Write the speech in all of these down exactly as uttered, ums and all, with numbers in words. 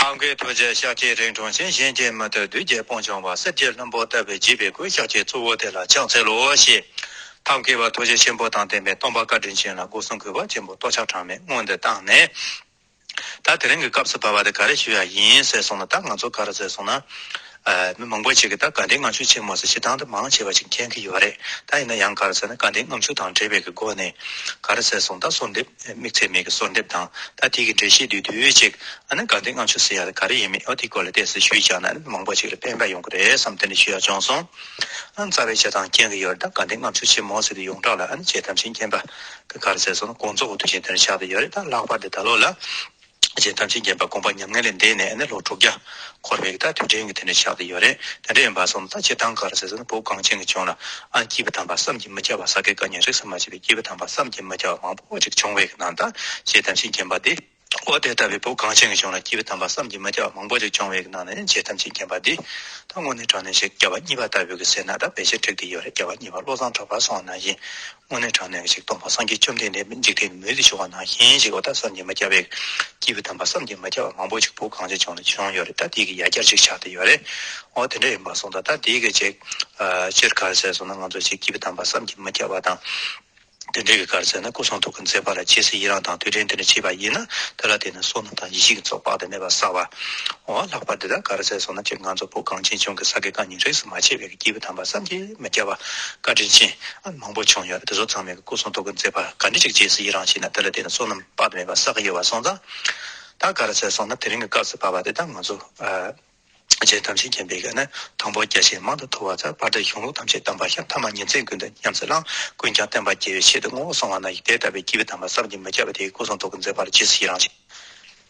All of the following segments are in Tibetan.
ཐབས་མཁས་ཐུགས་རྗེ་ཤཱཀྱའི་རིང་འཁྲུངས་ཤིང་། གཞན་གྱིས་མི་ཐུབ་བདུད་ཀྱི་དཔུང་འཇོམས་པ། གསེར་གྱི་ལྷུན་པོ་ལྟ་བུའི་བརྗིད་པའི་སྐུ། ཤཱཀྱའི་གཙོ་བོ་དེ་ལ་ཕྱག་འཚལ་ལོ་ཞེས། ཐབས་མཁས་པ་ཐུགས་རྗེ་ཆེན་པོ་དང་ལྡན་པའི་སྟོན་པ་བཀའ་དྲིན་ཅན་ལ་སྒོ་གསུམ་གུས་པ་ཆེན་པོས་སྟོད་ཆ་གྲངས་མེད་སྔོན་དུ་བཏང་ནས། ད་དེ་རིང་གི་སྐབས་སུ་བབས་པ་དེ་ག་རེ་ཞུ་ཡ་ཡིན་ཟེར་སོང་ན། ད་ང་ཚོ་ག་རེ་ཟེར་སོང་ན། ཨ། མི་མང་པོ་ཞིག་གིས་ད་དགའ་ལྡན་ལྔ་མཆོད་ཆེན་མོ་ཟེར་སྤྱིར་བཏང་དུ་མང་ཆེ་བ་ཞིག་མཁྱེན་གྱི་ཡོད་རེད། ད་ཡིན་ན་ཡང་ག་རེ་ཟེར་ན། དགའ་ལྡན་ལྔ་མཆོད་དང་འབྲེལ་བའི་གི་སྒོ་ནས་ག་རེ་ཟེར་སོང་། ད་གསོལ་འདེབས། དམིགས་བརྩེ་མའི་གི་གསོལ་འདེབས་དང་། ད་དེའི་གི་འགྲེལ་བཤད་བསྡུས་བསྡུས་ཅིག་ཨ་ནི་དགའ་ལྡན་ལྔ་མཆོད་ཟེར་ཡ་དེ་ག་རེ་ཡིན་མིན། འོ་དེའི་སྐོར་ལ་ཏོག་ཙམ་ཞུས་བཞག་ན། ཨ་ནི་མང་པོ་ཞིག་ལ་ཕན་པ་ཡོང་གི་རེད་བསམ། དེ་འདྲ་ཞུ་ཡ་བྱུང་སོང་། ཨ་ནི་རྩ་བའི་ཆ་ཚང་མཁྱེན་གྱི་ཡོད་རེད། ད་དགའ་ལྡན་ལྔ་མཆོད་ཆེན་མོ་ཟེར་དུས་ཡོངས་གྲགས་ལ། ཨ་ནི་རྗེ་དམ་ཅན་མཁྱེན་པ་གི་ག་རེ་ཟེར་སོང་ན། དགོངས་རྫོགས་ཀྱི་དུས་ཆེན་དེ་འདྲ་ཆགས་བསྡད་ཡོད་རེད། ད་ལྷག་པར་དུ་ད་ལོ་ལ་རྗེ་དམ་ཅན་མཁྱེན་པ་དགོངས་པ་ཉམས་ལེན་ལས་འདས་ནས། ཨ་ནི་ལོ་དྲུག་བརྒྱ་འཁོར་བའི་གི་ད་དུས་དྲན་གྱི་དེ་འདྲ་ཆགས་བསྡད་ཡོད་རེད། དེ་འདྲ་ཡིན་པ་སོང་ཙང་། ད་སྤྱིར་བཏང་ག་རེ་ཟེར་སོང་ན། བོད་གངས་ཅན་གྱི་ལྗོངས་ལ། ཨ། སྐྱེས་བུ་དམ་པ་བསམ་གྱིས་མི་ཁྱབ་པ། ས་དགེ་བཀའ་རྙིང་རིས་སུ་མ་ཆད་པའི་སྐྱེས་བུ་དམ་པ་བསམ་གྱིས་མི་ཁྱབ་པ་མང་པོ་ཅིག་བྱུང་བའི་གི་ནང་། ད་རྗེ་དམ་ཅན་མཁྱེན་པ་འདི། འོ་དེ་ལྟ་བུའི་བོད་གངས་ཅན་གྱི་ལྗོངས་ལ་སྐྱེས་བུ་དམ་པ་བསམ་གྱིས་མི་ཁྱབ་པ་མང་པོ་ཅིག་བྱུང་བའི་གི་ནང་ནས། རྗེ་དམ་ཅན་མཁྱེན་པ་འདི་ད་དངོས་གནས་དྲང་གནས་ཞིག་རྒྱལ་བ་གཉིས་པ་ལྟ་བུའི་གི་ཟེར་ན་ད་ཕལ་ཆེར་འགྲིག་གི་ཡོད་རེད། རྒྱལ་བ་གཉིས་པ་བློ་བཟང་གྲགས་པ་སོང་བ་ནང་བཞིན། དངོས་གནས་དྲང་གནས་ཀྱི་ཞིག་སྟོན་པ་སངས་རྒྱས་བཅོམ་ལྡན་འདས་འཇིག་རྟེན་ལ་མོས་ཏེ་བཞུགས་པ་ནང་བཞིན་ཞིག་འོ་ད་བསམ་གྱིས་མི་ཁྱབ་པའི་སྐྱེས་བུ་དམ་པ་བསམ་གྱིས་མི་ཁྱབ་པ་མང་པོ་ཞིག་བོད་གངས་ཅན་ལྗོངས་ལ་བྱུང་ཡོད་རེད། ད་དེའི་གི་ཡ་གྱལ་ཅིག་ཆགས་བསྡད་ཡོད་རེད། འོ་དེ་འདྲ་ཡིན་པ་སོང་ཙང་། ད་དེའི་གི་ཅིག་ཨ། སྤྱིར་ག་རེ་ཟེར་སོང་ན། ང་ཚོ་ཅིག་སྐྱེས་བུ་དམ་པ་བསམ་གྱིས་མི་ཁྱབ་པ་དང་། དེ་འདྲའི་གི་ག་རེ་ཟེར་ན། སྐུ་གསུང་ཐུགས་ཀྱི་མཛད་པ་ལ་རྗེས་སུ་ཡི་རང་དང་དུས་དྲན་དེ་འདྲ་བྱས་པ་ཡིན་ན། དེ་ལ་བརྟེན་ནས་བསོད་ནམས་དང་ཡེ་ཤེས་ཀྱི་ཚོགས་དཔག་ཏུ་མེད་པ་བསགས་པ། འོ་ལྷག་པར་དུ་ད་ག་རེ་ཟེར་སོང་ན། ཅིག་ང་ཚོ་བོད་གངས་ཅན་ལྗོངས་ཀྱི་ས་དགེ་བཀའ་རྙིང་རིས་སུ་མ་ཆད་པའི་གི་སྐྱེས་བུ་དམ་པ་བསམ་གྱིས་མི་ཁྱབ་པ་བཀའ་དྲིན་ཅན་མང་པོ་བྱུང་ཡོད་རེད། དེ་ཚོ་ཚང་མས་གི་སྐུ་གསུང་ཐུགས་ཀྱི་མཛད་པ་ག་འདྲ་ཅིག་རྗེས་སུ་ཡི་རང་བྱས་ན། དེ་ལ་བརྟེན་ནས་བསོད་ནམས་དཔག་ཏུ་མེད་པ་བསགས་ཀྱི་ཡོད་པ་སོང་ཙང་། ད་ག་རེ་ཟེར་སོང་ན། དེ་རིང་གི་སྐབས་སུ་བབས་པ་དེ་ད་ང་ཚོ། ཨ། རྗེ་དམ་ཅན་མཁྱེན་པའི་གི་ནི་དང་པོ་རྒྱ་ཆེན་མང་དུ་ཐོས་པ་དང་། བར་དུ་གཞུང་ལུགས་ཐམས་ཅད་དམ་པ་ཤར། ཐ་མ་ཉིན་མཚན་ཀུན་ཏུ་ཉམས་སུ་བླངས། ཀུན་ཀྱང་བསྟན་པ་རྒྱས་པའི་ཆེད་དུ་བསྔོ། གསུངས་པ་ནང་བཞིན། དེ་ལྟ་བུའི་སྐྱེས་བུ་དམ་པ་བསམ་གྱིས་མི་ཁྱབ་པ་དེའི་སྐུ་གསུང་ཐུགས་ཀྱི་མཛད་པ་ལ་རྗེས་སུ་ཡི་རང་བྱེད།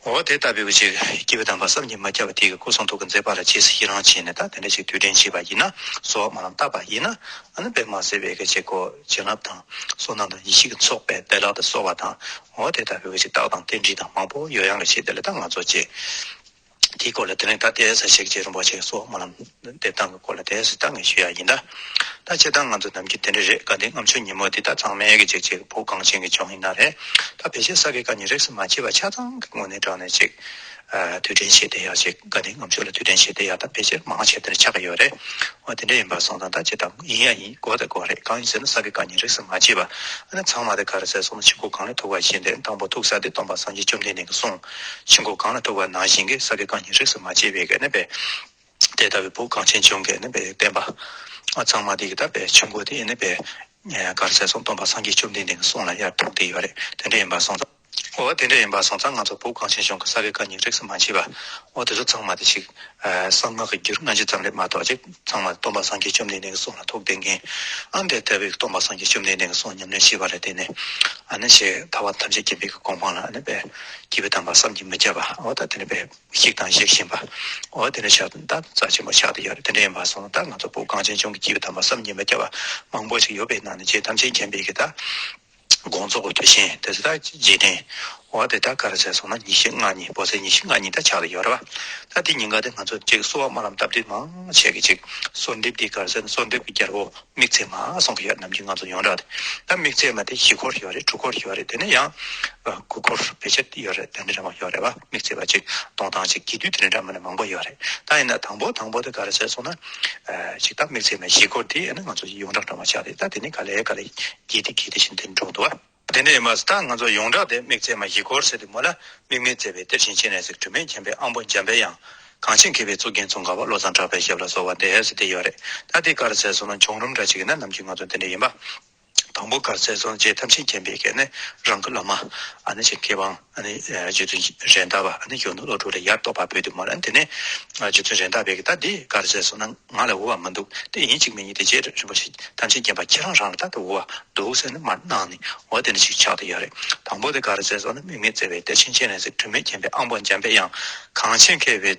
འོ་དེ་ལྟ་བུའི་གི་ཅིག་སྐྱེས་བུ་དམ་པ་བསམ་གྱིས་མི་ཁྱབ་པ་དེའི་གི་སྐུ་གསུང་ཐུགས་ཀྱི་མཛད་པ་ལ་རྗེས་སུ་ཡི་རང་བྱས་ནས། ད་དེ་འདྲ་ཞིག་དུས་དྲན་བྱས་པ་ཡིན་ན། གསོལ་བ་སྨོན་ལམ་བཏབ་པ་ཡིན་ན། ཨ་ནི་དཔེ་མ་སྲིད་པའི་གི་ཅིག་གོ། བྱིན་རླབས་དང་བསོད་ནམས་དང་ཡེ་ཤེས་ཀྱི་ཚོགས་དཔེ་བདེ་བླག་ཏུ་གསོལ་བ་དང་། འོ་དེ་ལྟ་བུའི་གི་ཅིག་རྟགས་དང་རྟེན་འབྲེལ་དང་མང་པོ་ཡོད་ཡང་གི་ཆེད་དུ་ལ། ད་ང་ཚོ་ཅིག་དེའི་སྐོར་ལ་དེ་རིང་ད་ལྟའི་ས་ཞིག་རྗེ་རིན་པོ་ཆེ་གི་གསོལ་བ་སྨོན་ལམ་འདེབས་སྟངས་ཀྱི་སྐོར་ལ་ཏོག་ཙམ་ད་ངས་ཞུ་ཡ་ཡིན། ད་ད་སྤྱིར་བཏང་ང་ཚོ་ནམ་རྒྱུན་དེ་འདྲ་རེད། དགའ་ལྡན་ལྔ་མཆོད་ཉིན་མོ་འདི་ད་ཚང་མས་ཀྱི་ཅིག་ཅིག་བོད་གངས་ཅན་གྱི་ལྗོངས་ཡིན་ན་རེད། ད་ཕལ་ཆེར་ས་དགེ་བཀའ་རྙིང་རིས་སུ་མ་ཆད་པ་ཆ་ཚང་གི་དངོས་གནས་དྲང་གནས་ཅིག་ཨ། དུས་དྲན་བྱེད་བསྡད་ཡ་ཅིག་དགའ་ལྡན་ལྔ་མཆོད་ལ་དུས་དྲན་བྱེད་བསྡད་ཡ་ད་ཕལ་ཆེར་མང་ཆེ་དེ་འདྲ་ཆགས་ཀྱི་ཡོད་རེད། འོ་དེ་འདྲ་ཡིན་པ་སོང་ཙང་། ད་སྤྱིར་བཏང་ཡིན་ཡ་ཡིན། དགོས་དང་དགོས་རེད། གང་ཡིན་ཟེར་ན། ས་དགེ་བཀའ་རྙིང་རིས་སུ་མ་ཆད་པ། ཨ་ནི་ཚང་མ་དེ་ག་རེ་ཟེར་སོང་ན། ཆོས་འཁོར་གང་ལ་ཐུག་པ་བཞིན་དུ། དང་པོ་ཐུག་ས་དེ་སྟོན་པ་སངས་རྒྱས་བཅོམ་ལྡན་འདས་ཀྱི་གསུང་། ཆོས་འཁོར་གང་ལ་ཐུག་པ་ནང་བཞིན་གྱི་ས་དགེ་བཀའ་རྙིང་རིས་སུ་མ་ཆད་པའི་གི་ནི་པའི་དེ་ལྟ་བུའི་བོད་གངས་ཅན་ལྗོངས་ཀྱི་ནི་པའི་བསྟན་པ་ཚང་མ་དེ་གི་ད་པའི་ཆོས་འཁོར་དེ་ནི་པའི་ག་རེ་ཟེར་སོང་། སྟོན་པ་སངས་རྒྱས་བཅོམ་ལྡན་འདས་ཀྱི་གསུང་ལ་ཡར་ཐུག་བསྡད་ཡོད་རེད། དེ་འདྲ་ཡིན་པ་སོང་ཙང་། འོ་དེ་འདྲ་ཡིན་པ་སོང་ཙང་། ང་ཚོ་བོད་གངས་ཅན་ལྗོངས་ཀྱི་ས་དགེ་བཀའ་རྙིང་རིས་སུ་མ་ཆད་པ། འོ་དེ་ཚོ་ཚང་མ་དེ་ཞིག་གསང་སྔགས་ཀྱི་རྒྱུད་སྔ་ཕྱི་ཙམ་རེད་མ་གཏོགས། ཅིག་ཚང་མ་སྟོན་པ་སངས་རྒྱས་བཅོམ་ལྡན་འདས་ཀྱི་གསུང་ལ་ཐུག་བསྡད་མཁན། ཨ་ནི་དེ་ལྟ་བུའི་སྟོན་པ་སངས་རྒྱས་བཅོམ་ལྡན་འདས་ཀྱི་གསུང་ཉམས་ལེན་བྱས་པ་རེད། དེ་ནས་ཨ་ནི་ཞེས་ཐར་པ་ཐམས་ཅད་མཁྱེན་པའི་གི་གོ་འཕང་ལ། ཨ་ནི་པའི་སྐྱེས་བུ་དམ་པ་བསམ་གྱིས་མི་ཁྱབ་པ། འོ་ད་དེ་ནས་པའི་གཤེགས་དང་གཤེགས་བཞིན་པ། འོ་དེ་འདྲ་ཆགས། ད་རྩ་ཆེན་པོ་ཆགས་བསྡད་ཡོད་རེད། དེ་འདྲ་ཡིན་པ་སོང་ཙང་། ད་ང་ཚོ་བོད་གངས་ཅན་ལྗོངས་ཀྱི་སྐྱེས་བུ་དམ་པ་བསམ་གྱིས་མི་ཁྱབ་པ་མང་པོ་ཞིག་ཡོད་པའི་ནང་ནས། རྗེ་ཐམས་ཅད་མཁྱེན་པའི་གི་ད་དགོངས་རྫོགས་ཀྱི་དུས་ཆེན་དེ་ཚོ་ད་རྗེས་དྲན། འོ་དེ་ད་ག་རེ་ཟེར་སོང་ན། ཉི་ཤུ་ལྔ་ཉིན། བོད་ཚེས་ཉི་ཤུ་ལྔ་ཉིན་ད་ཆགས་བསྡད་ཡོད་རེད་པ། ད་དེ་ཉིན་ཀ་དེ་ང་ཚོ་ཅིག་གསོལ་བ་སྨོན་ལམ་བཏབ་དུས་མང་ཆེ་གི་ཅིག་གསོལ་འདེབས་དེ་ག་རེ་ཟེར་ན། གསོལ་འདེབས་ཀྱི་རྒྱལ་པོ་དམིགས་བརྩེ་མ་གསུང་གི་ཡོད། ནམ་རྒྱུན་ང་ཚོ་ཡོངས་གྲགས་དེ། ད་དམིགས་བརྩེ་མ་དེ་བཞི་སྐོར་ཡོད་རེད། དྲུག་སྐོར་ཡོད་རེད། དེ་ནས་ཡང་དགུ་སྐོར་ཕལ་ཆེར་ཡོད་རེད། དེ་འདྲ་འདྲ་མང་ཡོད་རེད་པ། དམིགས་བརྩེ་མ་ཅིག་གཏོང་སྟངས་ཅིག་རྒྱས་བསྡུས་དེ་འདྲ་འདྲ་མིན་ན་མང་པོ་ཡོད་རེད། ད་ཡིན་ན་དང་པོ་དང་པོ་དེ་ག་རེ་ཟེར་སོང་ན། ཨ། ཅིག་ད་དམིགས་བརྩེ་མ་བཞི་སྐོར་དེ་ཨ་ནི་ང་ཚོ་ཡོངས་གྲགས་འདྲ་མ་ཆགས་རེད། ད་དེ་ནས་ག་ལེ་ག་ལེ་རྒྱས་ཏེ་རྒྱས་ཏེ་བཞིན་དེ་འགྲོ་འདུག་པ། དེ་འདྲ་ཡིན་པ་ད་ང་ཚོ་ཡོངས་གྲགས་དེ་དམིགས་བརྩེ་མ་བཞི་སྐོར་ཟེར་དུས་མོ་ལ། དམིགས་མེད་བརྩེ་བའི་གཏེར་ཆེན་སྤྱན་རས་གཟིགས། དྲི་མེད་མཁྱེན་པའི་དབང་པོ་འཇམ་པའི་དབྱངས། གངས་ཅན་མཁས་པའི་གཙུག་རྒྱན་ཙོང་ཁ་པ། བློ་བཟང་གྲགས་པའི་ཞབས་ལ་གསོལ་བ་འདེབས་ཟེར་དེ་ཡོད་རེད། ད་དེ་ག་རེ་ཟེར་སོང་ན། བྱུང་རིམ་འདྲ་ཅིག་ཡིན་ན་ནམ་རྒྱུན་ང་ཚོ་དེ་འདྲ་ཡིན་པ། དང་པོ་ག་རེ་ཟེར་སོང་ན། རྗེ་ཐམས་ཅད་མཁྱེན་པའི་གི་ནི་རང་གི་བླ་མ། ཨ་ནི་ཅིག་མཁས་དབང་། ཨ་ནི་རྗེ་བཙུན་རེད་མདའ་བ། ཨ་ནི་གཞོན་ནུ་བློ་གྲོས་ལ་ཡར་བསྟོད་པ་ཕུལ་དུས་མོ་ལ། ཨ་ནི་དེ་ནས་རྗེ་བཙུན་རེད་མདའ་བས་གི་ད་འདི་ག་རེ་ཟེར་སོང་ན། ང་ལ་འོས་པ་མི་འདུག་དེ་ཡིན་གཅིག་མིན་གཉིས་དེ་རྗེ་རིན་པོ་ཆེ་ཐམས་ཅད་མཁྱེན་པ་ཁྱེད་རང་རང་ལ་ད་དེ་འོས་པ་འདུག་ཟེར་ནས་མར་གནང་ནས། འོ་དེ་འདྲ་ཞིག་ཆགས་བསྡད་ཡོད་རེད། དང་པོ་དེ་ག་རེ་ཟེར་སོང་ན། དམིགས་མེད་བརྩེ་བའི་གཏེར་ཆེན་སྤྱན་རས་གཟིགས། དྲི་མེད་མཁྱེན་པའི་དབང་པོ་འཇམ་པའི་དབྱངས། གངས་ཅན་མཁས་པའི་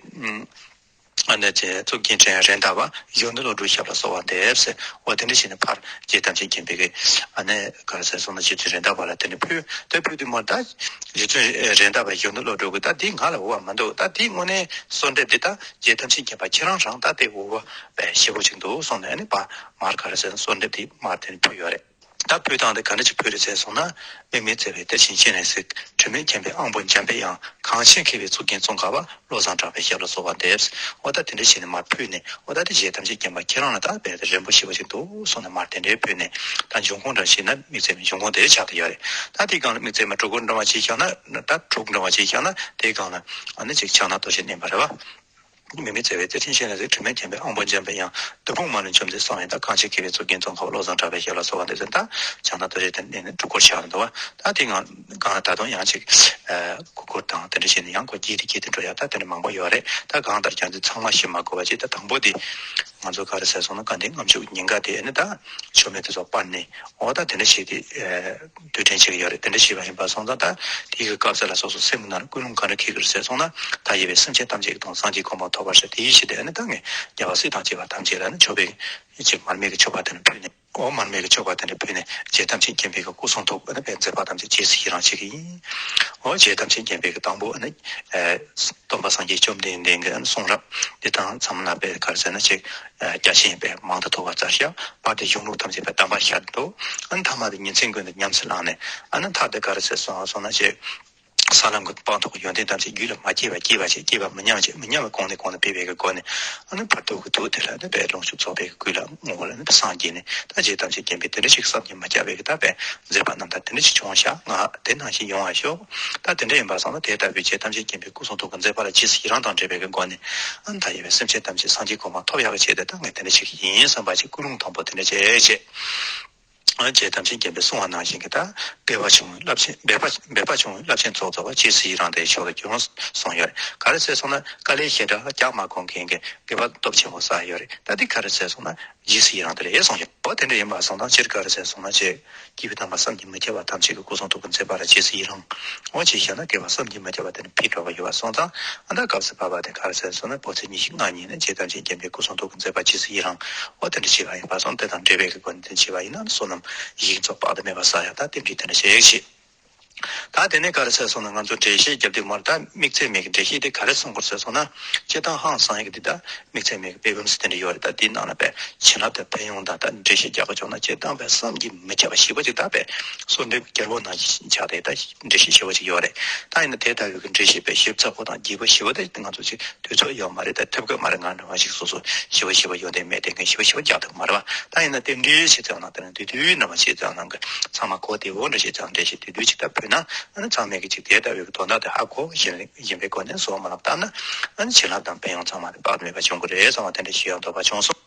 ཨ་ནི་ཅེ་གཙུག་རྒྱན་ཅན་རེད་མདའ་བ། གཞོན་ནུ་བློ་གྲོས་ཞབས་ལ་གསོལ་བ་འདེབས་ཟེར། འོ་དེ་འདྲ་བྱས་ནས་ཕར་རྗེ་ཐམས་ཅད་མཁྱེན་པའི་གི་ཨ་ནི་ག་རེ་ཟེར་སོང་ན། རྗེ་བཙུན་རེད་མདའ་བ་ལ་དེ་ནས་ཕུལ། དེ་ཕུལ་དུས་མོ་ད་རྗེ་བཙུན་རེད་མདའ་བ་གཞོན་ནུ་བློ་གྲོས་ཀྱིས་ད་འདི་ང་ལ་འོས་པ་མི་འདུག་ད་འདི་དངོས་གནས་གསོལ་འདེབས་འདི་ད་རྗེ་ཐམས་ཅད་མཁྱེན་པ་ཁྱེད་རང་རང་ད་དེ་འོས་པ་ཞེ་པོ་ཅིག་འདུག་གསུངས་ནས། ཨ་ནི་ཕར་མར་ག་རེ་ཟེར་ན། གསོལ་འདེབས་འདི་མར་དེ་ནས་ཕུལ་ཡོད་རེད། ད་ཕུལ་སྟངས་དེ་ག་འདྲ་ཅིག་ཕུལ་རེད་ཟེར་སོང་ན། དམིགས་མེད་བརྩེ་བའི་གཏེར་ཆེན་སྤྱན་རས་གཟིགས། དྲི་མེད་མཁྱེན་པའི་དབང་པོ་འཇམ་པའི་དབྱངས། གངས་ཅན་མཁས་པའི་གཙུག་རྒྱན་ཙོང་ཁ་པ། བློ་བཟང་གྲགས་པའི་ཞབས་ལ་གསོལ་བ་འདེབས། འོ་ད་དེ་འདྲ་བྱས་ནས་མར་ཕུལ་ནས། འོ་ད་དེ་རྗེ་ཐམས་ཅད་མཁྱེན་པ་ཁྱེད་རང་ལ་ད་དཔེ་རན་པོ་ཞེ་པོ་ཅིག་འདུག་གསུངས་ནས་མར་དེ་འདྲའི་ཕུལ་ནས། ད་འབྱུང་ཁུངས་འདྲ་ཞིག་ན་དམིགས་བརྩེ་མའི་འབྱུང་ཁུངས་དེ་ཆགས་བསྡད་ཡོད་རེད། ད་དེའི་སྒང་ལ་དམིགས་བརྩེ་མ་སྒྲུབ་སྐོར་འདྲ་བ་ཅིག་བཞག་ན། ད་སྒྲུབ་འདྲ་བ་ཅིག་བཞག་ན། དེའི་སྒང་ལ་ཨ་ནི་ཅིག་ཕྱག་ན་རྡོ་རྗེ་བསྣན་པ་རེད་བ། དམིགས་མེད་བརྩེ་བའི་གཏེར་ཆེན་སྤྱན་རས་གཟིགས། དྲི་མེད་མཁྱེན་པའི་དབང་པོ་འཇམ་པའི་དབྱངས། བདུད་དཔུང་མ་ལུས་འཇོམས་མཛད་གསང་བའི་བདག། གངས་ཅན་མཁས་པའི་གཙུག་རྒྱན་ཙོང་ཁ་པ། བློ་བཟང་གྲགས་པའི་ཞབས་ལ་གསོལ་བ་འདེབས་ཟེར། ད་ཕྱག་ན་རྡོ་རྗེ་དེ་བསྣན་ནས་སྒྲུབ་སྐོར་བྱས་པ་འདུག་བ། ད་དེ་སྒང་ལ་ད་དུང་ཡང་ཅིག་ཨ་གུག་གུག་དང་དེ་འདྲ་བྱས་ནས་ཡང་སྐོར་རྒྱས་ཏེ་རྒྱས་ཏེ་འགྲོ་ཡ་ད་དེ་འདྲ་མང་པོ་ཡོད་རེད། ད་གང་ལྟར་ཀྱང་འདི་ཚང་མ་ཞིག་མ་གོ་བ་ཅིག་ད་དང་པོ་དེ་ང་ཚོ་ག་རེ་ཟེར་སོང་ན། དགའ་ལྡན་ལྔ་མཆོད་ཉིན་དཀར་དེ་ནི་ད་མཆོད་མེ་དེ་ཚོ་སྤར་ནས། འོ་ད་དེ་འདྲ་བྱས་ཏེ་ཨ་དུས་དྲན་བྱེད་ཀྱི་ཡོད་རེད། དེ་འདྲ་བྱས་པ་ཡིན་པ་སོང་ཙང་ད་དེའི་གི་སྐབས་སུ་ལ་སོ་སོ་སེམས་ནང་ལ་ཀུན་སློང་ག་འདྲ་འཁྱེར་གྱི་རེད་ཟེར་སོང་ན། མཐའ་ཡས་པའི་སེམས་ཅན་ཐམས་ཅད་ཀྱི་དོན་སངས་རྒྱས་གོ་འཕང་ཐོབ་པར་ཤོག་དེའི་ཕྱིར་དེ་ནི་ད་ངས་རྒྱལ་བ་སྲས་དང་བཅས་པ་ཐམས་ཅད་ལ་ནི་མཆོད་པའི་ཅིག་མར་མེ་གི་མཆོད་པ་དེ་འདྲ་ཕུལ་ནས། འོ་མར་མེ་གི་མཆོད་པ་དེ་འདྲ་ཕུལ་ནས། རྗེ་ཐམས་ཅད་མཁྱེན་པའི་གི་སྐུ་གསུང་ཐུགས་ཨ་ནི་དཔལ་མཛད་པ་ཐམས་ཅད་རྗེས་སུ་ཡི་རང་བྱེད་ཀྱི་ཡིན། འོ་རྗེ་ཐམས་ཅད་མཁྱེན་པའི་གི་དང་པོ་ཨ་ནི་ཨ་སྟོན་པ་སངས་རྒྱས་བཅོམ་ལྡན་འདས་ཀྱི་ཨ་ནི་གསུང་རབ་འདི་དང་མཚམས་ལ་དཔེ་ག་རེ་ཟེར་ན་ཅིག་ཨ་རྒྱ་ཆེན་དཔེ་མང་དུ་ཐོབ་པ་ཙར་བཞག་བར་དུ་གཞུང་ལུགས་ཐམས་ཅད་དཔེ་གདམས་པ་ཤར་འདུག་ཨ་ནི་ཐ་མ་དེ་ཉིན་མཚན་ཀུན་ཏུ་ཉམས་སུ་བླངས་ནས། ཨ་ནི་མཐར་དུ་ག་རེ་ཟེར་སོང་སོང་ན་ཅིག་ས་ལམ་གྱི་སྤངས་རྟོགས་ཡོན་ཏན་ཐམས་ཅད་རྒྱུད་ལ་མ་སྐྱེས་པ་སྐྱེས་པ་བྱས། སྐྱེས་པ་མི་ཉམས་བྱས། མི་ཉམས་པ་གོང་ནས་གོང་དུ་འཕེལ་བའི་གི་སྒོ་ནས། ཨ་ནི་བར་དོ་གི་ཐུགས་དེ་ལ་ནི་དཔལ་ལོངས་སྤྱོད་རྫོགས་པའི་གི་སྐུ་ལ་བསྔོ་བ་ལ་ནི་སངས་རྒྱས་ནས། ད་རྗེ་ཐམས་ཅད་མཁྱེན་པའི་དེ་འདྲ་ཞིག་བསམ་གྱིས་མི་ཁྱབ་པའི་གི་ད་དཔེ་མཛད་པ་རྣམ་ཐར་དེ་འདྲ་ཞིག་བྱུང་ཤག་ང་དེ་ནང་བཞིན་ཡོང་བ་ཤོག་ད་དེ་འདྲ་ཡིན་པ་སོང་ན་དེ་ལྟ་བུའི་རྗེ་ཐམས་ཅད་མཁྱེན་པའི་སྐུ་གསུང་ཐུགས་ཀྱི་མཛད་པ་ལ་རྗེས་སུ་ཡི་རང་དང་འབྲེལ་བའི་གི་སྒོ་ནས། ཨ་ནི་མཐའ་ཡས་པའི་སེམས་ཅན་ཐམས་ཅད་སངས་རྒྱས་གོ་འཕང་ཐོབ་ཡག་གི་ཆེད་དུ་ད་ངས་དེ་འདྲ་ཞིག་ཡིན་བསམ་པ་ཅིག་ཀུན་སློང་དང་པོ་དེ་འདྲ་བྱས་བྱས། རྗེ་ཐམས་ཅད་མཁྱེན་པས་གསུངས་པ་ནང་བཞིན་གྱི་ད་འབད་པ་ཆུང་བའི་རླབས་ཆེན། འབད་པ་འབད་པ་ཆུང་བའི་རླབས་ཆེན་ཚོགས་རྫོགས་པ། རྗེས་སུ་ཡི་རང་དེ་མཆོག་ཏུ་གྱུར། གསུངས་ཡོད་རེད། ག་རེ་ཟེར་སོང་ན་དཀའ་ལས་ཞེ་དྲག་རྒྱག་མ་དགོས་མཁན་གྱི་དགེ་བ་སྟོབས་ཆེན་པོ་བསགས་ཡོད་རེད། ད་འདི་ག་རེ་ཟེར་སོང་ན་རྗེས་སུ་ཡི་རང་དེ་རེད་གསུངས་ཡོད། འོ་དེ་འདྲ་ཡིན་པ་སོང་ཙང་སྤྱིར་ག་རེ་ཟེར་སོང་ན་ཅིག་སྐྱེས་བུ་དམ་པ་བསམ་གྱིས་མི་ཁྱབ་པ་ཐམས་ཅད་ཀྱི་སྐུ་གསུང་ཐུགས་ཀྱི་མཛད་པ་ལ་རྗེས་སུ་ཡི་རང་། འོ་ཅིག་བྱས་ན་དགེ་བ་བསམ་གྱིས་མི་ཁྱབ་པ་དེ་ནི་འཕེལ་འགྲོ་བ་ཡོད་པ་སོང་ཙང་། ཨ་ད་སྐབས་སུ་བབ་པ་དེ་ག་རེ་ཟེར་སོང་ན་བོད་ཚེས་ཉི་ཤུ་ལྔ་ཉིན་ནི་རྗེ་ཐམས་ཅད་མཁྱེན་པའི་སྐུ་གསུང་ཐུགས་ཀྱི་མཛད་པ་རྗེས་སུ་ཡི་རང་། འོ་དེ་འདྲ་བྱས་པ་ཡིན་པ་སོང་དེ་དང་འབྲེལ་བའི་གི་སྒོ་ནས་དེ་བྱས་པ་ཡིན་ན་བསོད་ནམས་ཡིད་ཀྱི་ཚོགས་དཔག་ཏུ་མེད་པ་བསགས་ཡ་ད་རྟེན་འབྲེལ་དེ་འདྲ་བྱས་ཤིག་ད་དེ་ནས་ག་རེ་ཟེར་སོང་ན་ང་ཚོ་འགྲེལ་བཤད་རྒྱབ་དུས་མར་ད་དམིགས་བརྩེ་མའི་གི་འགྲེལ་བཤད་དེ་ག་རེ་གསུང་དགོས་ཟེར་སོང་ན། སྤྱིར་བཏང་ཧང་སང་ཡི་གི་འདི་ད་དམིགས་བརྩེ་མའི་གི་དཔེ་བུམ་ཟེར་དེ་འདྲ་ཡོད་རེད། ད་དེའི་ནང་ལ་དཔེ་བྱིན་རླབས་དང་ཕན་ཡོན་དང་ད་འགྲེལ་བཤད་རྒྱག་གི་བྱུང་ན་སྤྱིར་བཏང་དཔེ་བསམ་གྱིས་མི་ཁྱབ་པ་ཞེ་པོ་ཅིག་ད་དཔེ་གསུང་འདྲི་རྒྱལ་པོ་ནང་བཞིན་ཆགས་ཏེ་ད་འགྲེལ་བཤད་ཞེ་པོ་ཅིག་ཡོད་རེད། ད་ཡིན་ན་དེ་ལྟ་བུའི་གི་འགྲེལ་བཤད་དཔེ་ཞིབ་ཚགས་པོ་དང་རྒྱས་པོ་ཞེ་པོ་དེ་ང་ཚོ་ཅིག་དུས་ཚོད་ཡོད་མ་རེད། ད་ཐུབ་ཀྱི་མ་རེད། ང་འདྲ་བ་ཞིག་སོ་སོ་ཞེ་པོ་ཞེ་པོ་ཡོན་ཏན་མེད་དེ་མཁན་ཞེ་པོ་ཞེ་པོ་རྒྱག་ཐུབ་མ་རེད་བ། ད་ཡིན་ན་རྟེན་འབྲེལ་བྱེད་ཙམ་ནང་དེ་ནི་དུས་དུས་རྣམ་པ་བྱེད་ཙམ་ནང་གི་ཚང་མ་གོ་བདེ་བོ་འདྲ་བྱེད་ཙམ་འགྲེལ་བཤད་དུས་དུས་ཅིག་ད་ཕུལ་ན། ཨ་ནི་ཚང་མས་གི་ཅིག་དེ་ལྟ་བུའི་གི་དོན་དག་དེ་ཧ་གོ་བཞིན་ཡིན་པའི་སྒོ་ནས་བསོད་ནམས་བཏབ་ན། ཨ་ནི་བྱིན་རླབས་དང་ཕན་ཡོན་ཚང་མ་དེ་དཔག་ཏུ་མེད་པ་འབྱུང་གི་རེད་བསམ་པ་དེ་འདྲ་ཞུ་ཡག་འདོད་པ་བྱུང་སོང་།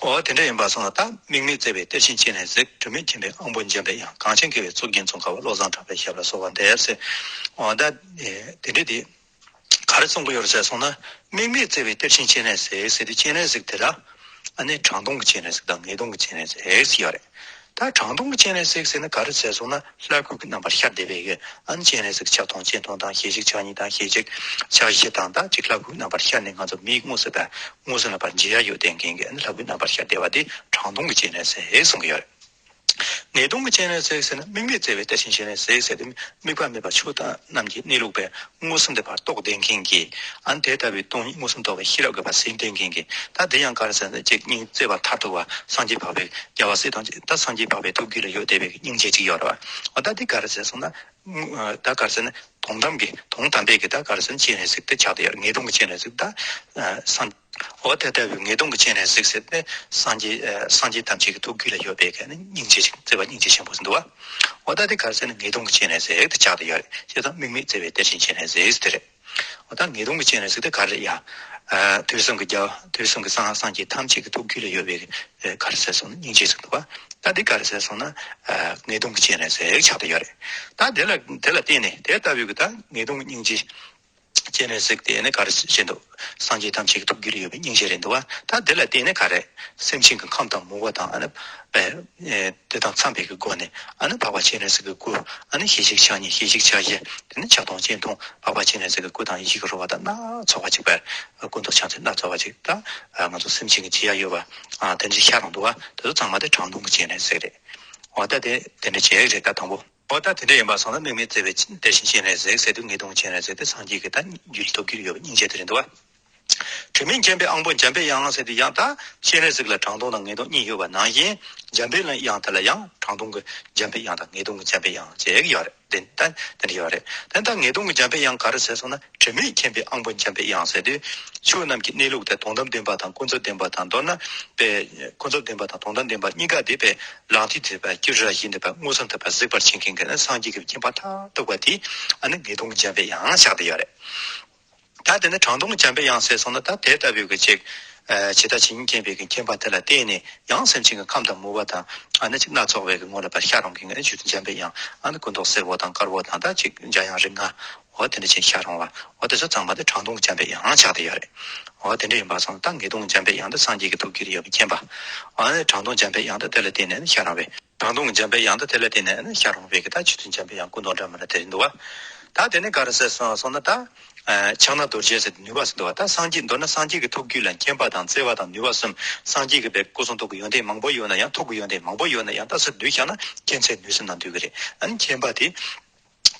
འོ་དེ་འདྲ་ཡིན་པ་སོང་ན་ད་དམིགས་མེད་བརྩེ་བའི་གཏེར་ཆེན་སྤྱན་རས་གཟིགས། དྲི་མེད་མཁྱེན་པའི་དབང་པོ་འཇམ་པའི་དབྱངས། གངས་ཅན་མཁས་པའི་གཙུག་རྒྱན་ཙོང་ཁ་པ། བློ་བཟང་གྲགས་པའི་ཞབས་ལ་གསོལ་བ་འདེབས་ཟེར། འོ་ད་དེ་འདྲ་དེ། ག་རེ་གསུང་གི་ཡོད་རེད་ཟེར་སོང་ན། དམིགས་མེད་བརྩེ་བའི་གཏེར་ཆེན་སྤྱན་རས་གཟིགས་ཟེར་དུས་སྤྱན་རས་གཟིགས་དེ་ལ་ཨ་ནི་དྲང་སྟོང་གི་སྤྱན་རས་གཟིགས་དང་ངེས་དོན་གྱི་སྤྱན་རས་གཟིགས་ཟེར་ཡོད་རེད། ད་དྲང་སྟོང་གི་སྤྱན་རས་གཟིགས་ཟེར་ན་ག་རེ་ཟེར་སོང་ན་ལྷ་སྐུ་གི་རྣམ་པར་ཤར་བསྡད་པའི་གི་ཨ་ནི་སྤྱན་རས་གཟིགས་ཕྱག་སྟོང་སྤྱན་སྟོང་དང་ཞལ་གཅིག་ཕྱག་གཉིས་དང་ཞལ་གཅིག་ཕྱག་བཞི་དང་ད་ཅིག་ལྷ་སྐུ་རྣམ་པར་ཤར་ནས་ང་ཚོ་མིག་དངོས་སུ་ད་དངོས་སུ་ལ་ཕར་མཇལ་ཡ་ཡོད་བསྡད་མཁན་གི་ཨ་ནི་ལྷ་སྐུ་རྣམ་པར་ཤར་བསྡད་པ་དེ་དྲང་སྟོང་གི་སྤྱན་རས་གཟིགས་གསུང་གི་ཡོད་རེད། ངེས་དོན་གྱི་སྤྱན་རས་གཟིགས་ཟེར་ན་དམིགས་མེད་བརྩེ་བའི་གཏེར་ཆེན་སྤྱན་རས་གཟིགས་ཟེར་དུས་དམིགས་པ་མེད་པ་ཆོས་དང་རྣམས་ཀྱི་གནས་ལུགས་པའི་མངོན་སུམ་དེ་ཕར་རྟོགས་བསྡད་མཁན་གྱི་ཨ་ནི་དེ་ལྟ་བུའི་སྟོང་ཉིད་མངོན་སུམ་རྟོགས་པའི་ཤེས་རབ་ཀྱི་ཕར་ཟིན་བསྡད་མཁན་གྱི་ད་དེ་ཡང་ག་རེ་ཟེར་ན་ཅིག་སྙིང་བརྩེ་བ་མཐར་ཐུག་པ་སངས་རྒྱས་འཕགས་པའི་རྒྱལ་བ་སྲས་དང་ད་སངས་རྒྱས་འཕགས་པའི་ཐུགས་རྒྱུད་ལ་ཡོད་བསྡད་པའི་སྙིང་རྗེ་ཅིག་ཡོད་རེད་བ། འོ་ད་དེ་ག་རེ་ཟེར་སོང་ན་ད་ག་རེ་ཟེར་ན་དོན་དམ་གྱི་དོན་དམ་པའི་གི་ད་ག་རེ་ཟེར་ན་སྤྱན་རས་གཟིགས་དེ་ཆགས་བསྡད་ཡོད་རེད། ངེས་དོན་གྱི་སྤྱན་རས་གཟིགས་ད་སངས་འོ་དེ་ལྟ་བུའི་ངེས་དོན་གྱི་སྤྱན་རས་གཟིགས་ཟེར་ཏེ་སངས་རྒྱས་ཨ་སངས་རྒྱས་ཐམས་ཅད་ཀྱི་ཐུགས་རྒྱུད་ལ་ཡོད་པའི་གི་ནི་སྙིང་རྗེ་ཞིང་བརྩེ་བ་སྙིང་རྗེ་ཆེན་པོ་ཟེར་འདུག་བ། འོ་ད་དེ་ག་རེ་ཟེར་ན་ངེས་དོན་གྱི་སྤྱན་རས་གཟིགས་དེ་ཆགས་བསྡད་ཡོད་རེད། བྱས་ཙང་དམིགས་མེད་བརྩེ་བའི་གཏེར་ཆེན་སྤྱན་རས་གཟིགས་དེ་རེད། འོ་ད་ངེས་དོན་གྱི་སྤྱན་རས་གཟིགས་དེ་ག་རེ་རེད་ཡ། ཨ་དུས་གསུམ་གྱི་རྒྱལ་དུས་གསུམ་གྱི་སངས་སངས་རྒྱས་ཐམས་ཅད་ཀྱི་ཐུགས་རྒྱུད་ལ་ཡོད་པའི་གི་ཨ་ག་རེ་ཟེར་སོང་ན་སྙིང་རྗེ་ཟེར་འདུག་བ། ད་དེ་ག་རེ་ཟེར་སོང་ན་ཨ་ངེས་དོན་གྱི་སྤྱན་རས་གཟིགས་ཆགས་བསྡད་ཡོད་རེད། ད་དེ་ལ་དེ་ལ་བརྟེན་ནས་དེ་ལྟ་བུའི་གི་ད་ངེས་དོན་གྱི་སྙིང་རྗེ། སྤྱན་རས་གཟིགས་དེ་ནི་ག་རེ་བྱེད་འདུག་སངས་རྒྱས་ཐམས་ཅད་ཀྱི་ཐུགས་རྒྱུད་ལ་ཡོད་པའི་སྙིང་རྗེ་རེད་འདུག་བ། ད་དེ་ལ་བརྟེན་ནས་ག་རེ། སེམས་ཅན་གྱི་ཁམས་དང་མུ་བ་དང་ཨ་ནི། དེ་དང་འཚམས་པའི་གི་སྒོ་ནས་ཨ་ནི་འཕགས་པ་སྤྱན་རས་གཟིགས་ཀྱི་སྐུ་ཨ་ནི་ཞལ་གཅིག་ཕྱག་གཉིས་ཞལ་གཅིག་ཕྱག་བཞི་དེ་ནི་ཕྱག་སྟོང་སྤྱན་སྟོང་འཕགས་པ་སྤྱན་རས་གཟིགས་ཀྱི་སྐུ་དང་ཡིད་བཞིན་གྱི་རོལ་པ་དང་སྣ་ཚོགས་པ་ཅིག་པར་སྐུ་མདོག་ཕྱག་མཚན་སྣ་ཚོགས་པ་ཅིག་ད་ང་ཚོ་སེམས་ཅན་གྱི་མཇལ་ཡ་ཡོད་པ་དེ་འདྲ་ཤར་འདུག་བ། དེ་ཚོ་ཚང་མ་དེ་དྲང་སྟོང་གི་སྤྱན་རས་གཟིགས་རེད། འོ་ད་དེ་དེ་འདྲ་བྱས་རེད་ད་དང་པོ། འོ་ད་དེ་འདྲ་ཡིན་པ་སོང་ན་དམིགས་མེད་བརྩེ་བའི་གཏེར་ཆེན་སྤྱན་རས་གཟིགས་ཟེར་དུས་ངེས་དོན་སྤྱན་རས་གཟིགས་དེ་སངས་རྒྱས་ཀྱི་ད་རྒྱུད་ལ་ཐུགས་རྒྱུད་ཡོད་པའི་སྙིང་རྗེ་དེ་རེད་འདུག་བ། དྲི་མེད་མཁྱེན་པའི་དབང་པོ་འཇམ་པའི་དབྱངས་ཟེར་དུས་ཡང་ད་སྤྱན་རས་གཟིགས་ལ་དྲང་དོན་དང་ངེས་དོན་གཉིས་ཡོད་པ་ནང་བཞིན། འཇམ་པའི་དབྱངས་དེ་ལ་ཡང་དྲང་དོན་གྱི་འཇམ་པའི་དབྱངས་དང་ངེས་དོན་གྱི་འཇམ་པའི་དབྱངས་བཅས་ཡོད་རེད། དེ་ད་དེ་འདྲ་ཡོད་རེད། དེ་ད་ངེས་དོན་གྱི་འཇམ་པའི་དབྱངས་ག་རེ་ཟེར་སོང་ན། དྲི་མེད་མཁྱེན་པའི་དབང་པོ་འཇམ་པའི་དབྱངས་ཟེར་དུས། ཆོས་རྣམས་ཀྱི་གནས་ལུགས་དེ་དོན་དམ་བདེན་པ་དང་ཀུན་རྫོབ་བདེན་པ་དང་། མདོར་ན་པའི་ཀུན་རྫོབ་བདེན་པ་དང་དོན་དམ་བདེན་པ་གཉིས་ཀ་དེ་པའི་ལག་མཐིལ་དེ་པའི་དཀྱུས་ར་བཞིན་དུ་པའི་མངོན་སུམ་དུ་པའི་གཟིགས་པར་བྱེད་མཁན་གྱི་ནི་སངས་རྒྱས་ཀྱི་མཁྱེན་པ་མཐར་ཐུག་པ་དེ། ཨ་ནི་ངེས་དོན་གྱི་འཇམ་པའི་དབྱངས་ཆགས་བསྡད་ཡོད་རེད། ད་དེ་ནི་དྲང་དོན་གྱི་འཇམ་པའི་དབྱངས་ཟེར་སོང་ན། ད་དེ་ལྟ་བུའི་གི་ཅིག་ཇི་ལྟར་ཇི་སྙེད་མཁྱེན་པའི་གི་མཁྱེན་པ་དེ་ལ་བརྟེན་ནས་ཡང་སེམས་ཅན་གྱི་ཁམས་དང་མོས་པ་དང་། ཨ་ནི་ཅིག་སྣ་ཚོགས་པའི་གི་ངོ་ལ་པར་ཤར་འོང་མཁན་ནི་རྗེ་བཙུན་འཇམ་པའི་དབྱངས། ཨ་ནི་སྐུ་མདོག་སེར་པོ་དང་དཀར་པོ་དང་། ད་ཅིག་འཇམ་དབྱངས་རིགས་ལྔ། འོ་དེ་འདྲ་ཅིག་ཤར་འོང་བ། འོ་དེ་ཚོ་ཚང་མ་དེ་དྲང་དོན་གྱི་འཇམ་པའི་དབྱངས་ཆགས་བསྡད་ཡོད་རེད། འོ་དེ་འདྲ་ཡིན་པ་སོང་ཙང་ངེས་དོན་གྱི་འཇམ་པའི་དབྱངས་དེ་སངས་རྒྱས་ཀྱི་ཐུགས་རྒྱུད་ལ་ཡོད་པའི་མཁྱེན་པ། ཨ་ནི་དྲང་དོན་གྱི་འཇམ་པའི་དབྱངས་དེ་དེ་ལ་བརྟེན་ནས་ནི་ཤར་འོང་བས། དྲང་དོན་གྱི་འཇམ་པའི་དབྱངས་དེ་དེ་ལ་བརྟེན་ནས་ནི་ཤར་འོང་བའི་གི་ད་རྗེ་བཙུན་འཇམ་པའི་དབྱངས་སྐུ་མདོག་འདྲ་མི་འདྲ་དེ་རེད་འདུག་བ། ད་དེ་ནི་ག་རེ་ཟེར་སོང་སོང་ན། ད་ཕྱག་ན་རྡོ་རྗེ་ཟེར་ནུས་པ་ཟེར་འདུག་བ། ད་སངས་རྒྱས། མདོར་ན་སངས་རྒྱས་ཀྱི་ཐུགས་རྒྱུད་ལ་མཁྱེན་པ་དང་བརྩེ་བ་དང་ནུས་པ་གསུམ། སངས་རྒྱས་ཀྱི་པའི་སྐུ་གསུང་ཐུགས་ཀྱི་ཡོན་ཏན་མང་པོ་ཡོད་ན་ཡང་། ཐུགས་ཀྱི་ཡོན་ཏན་མང་པོ་ཡོད་ན་ཡང་། ད་སུ་བསྡུས་བཞག་ན་མཁྱེན་བརྩེ་ནུས་གསུམ་ནང་འདུས་ཀྱི་རེད། ཨ་ནི་མཁྱེན་པ་དེ།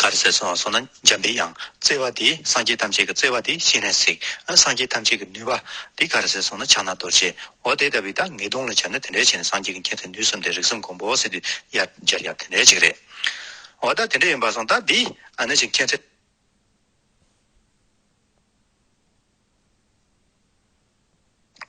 ག་རེ་ཟེར་སོང་སོང་ན་འཇམ་པའི་དབྱངས། བརྩེ་བ་དེ་སངས་རྒྱས་ཐམས་ཅད་ཀྱི་བརྩེ་བ་དེ་སྤྱན་རས་གཟིགས། ཨ་སངས་རྒྱས་ཐམས་ཅད་ཀྱི་ནུས་པ་དེ་ག་རེ་ཟེར་སོང་ན་ཕྱག་ན་རྡོ་རྗེ། འོ་དེ་ལྟ་བུའི་ད་ངེས་དོན་ལ་བྱས་ན་དེ་འདྲའི་བྱས་ནས་སངས་རྒྱས་ཀྱི་མཁྱེན་བརྩེ་ནུས་གསུམ་དེ་རིགས་གསུམ་མགོན་པོ་ཟེར་དུས་ཡར་སྦྱར་ཡག་དེ་འདྲའི་ཅིག་རེད། འོ་ད་དེ་འདྲ་ཡིན་པ་སོང་ད་འདི་ཨ་ནི་ཅིག་མཁྱེན་བརྩེ།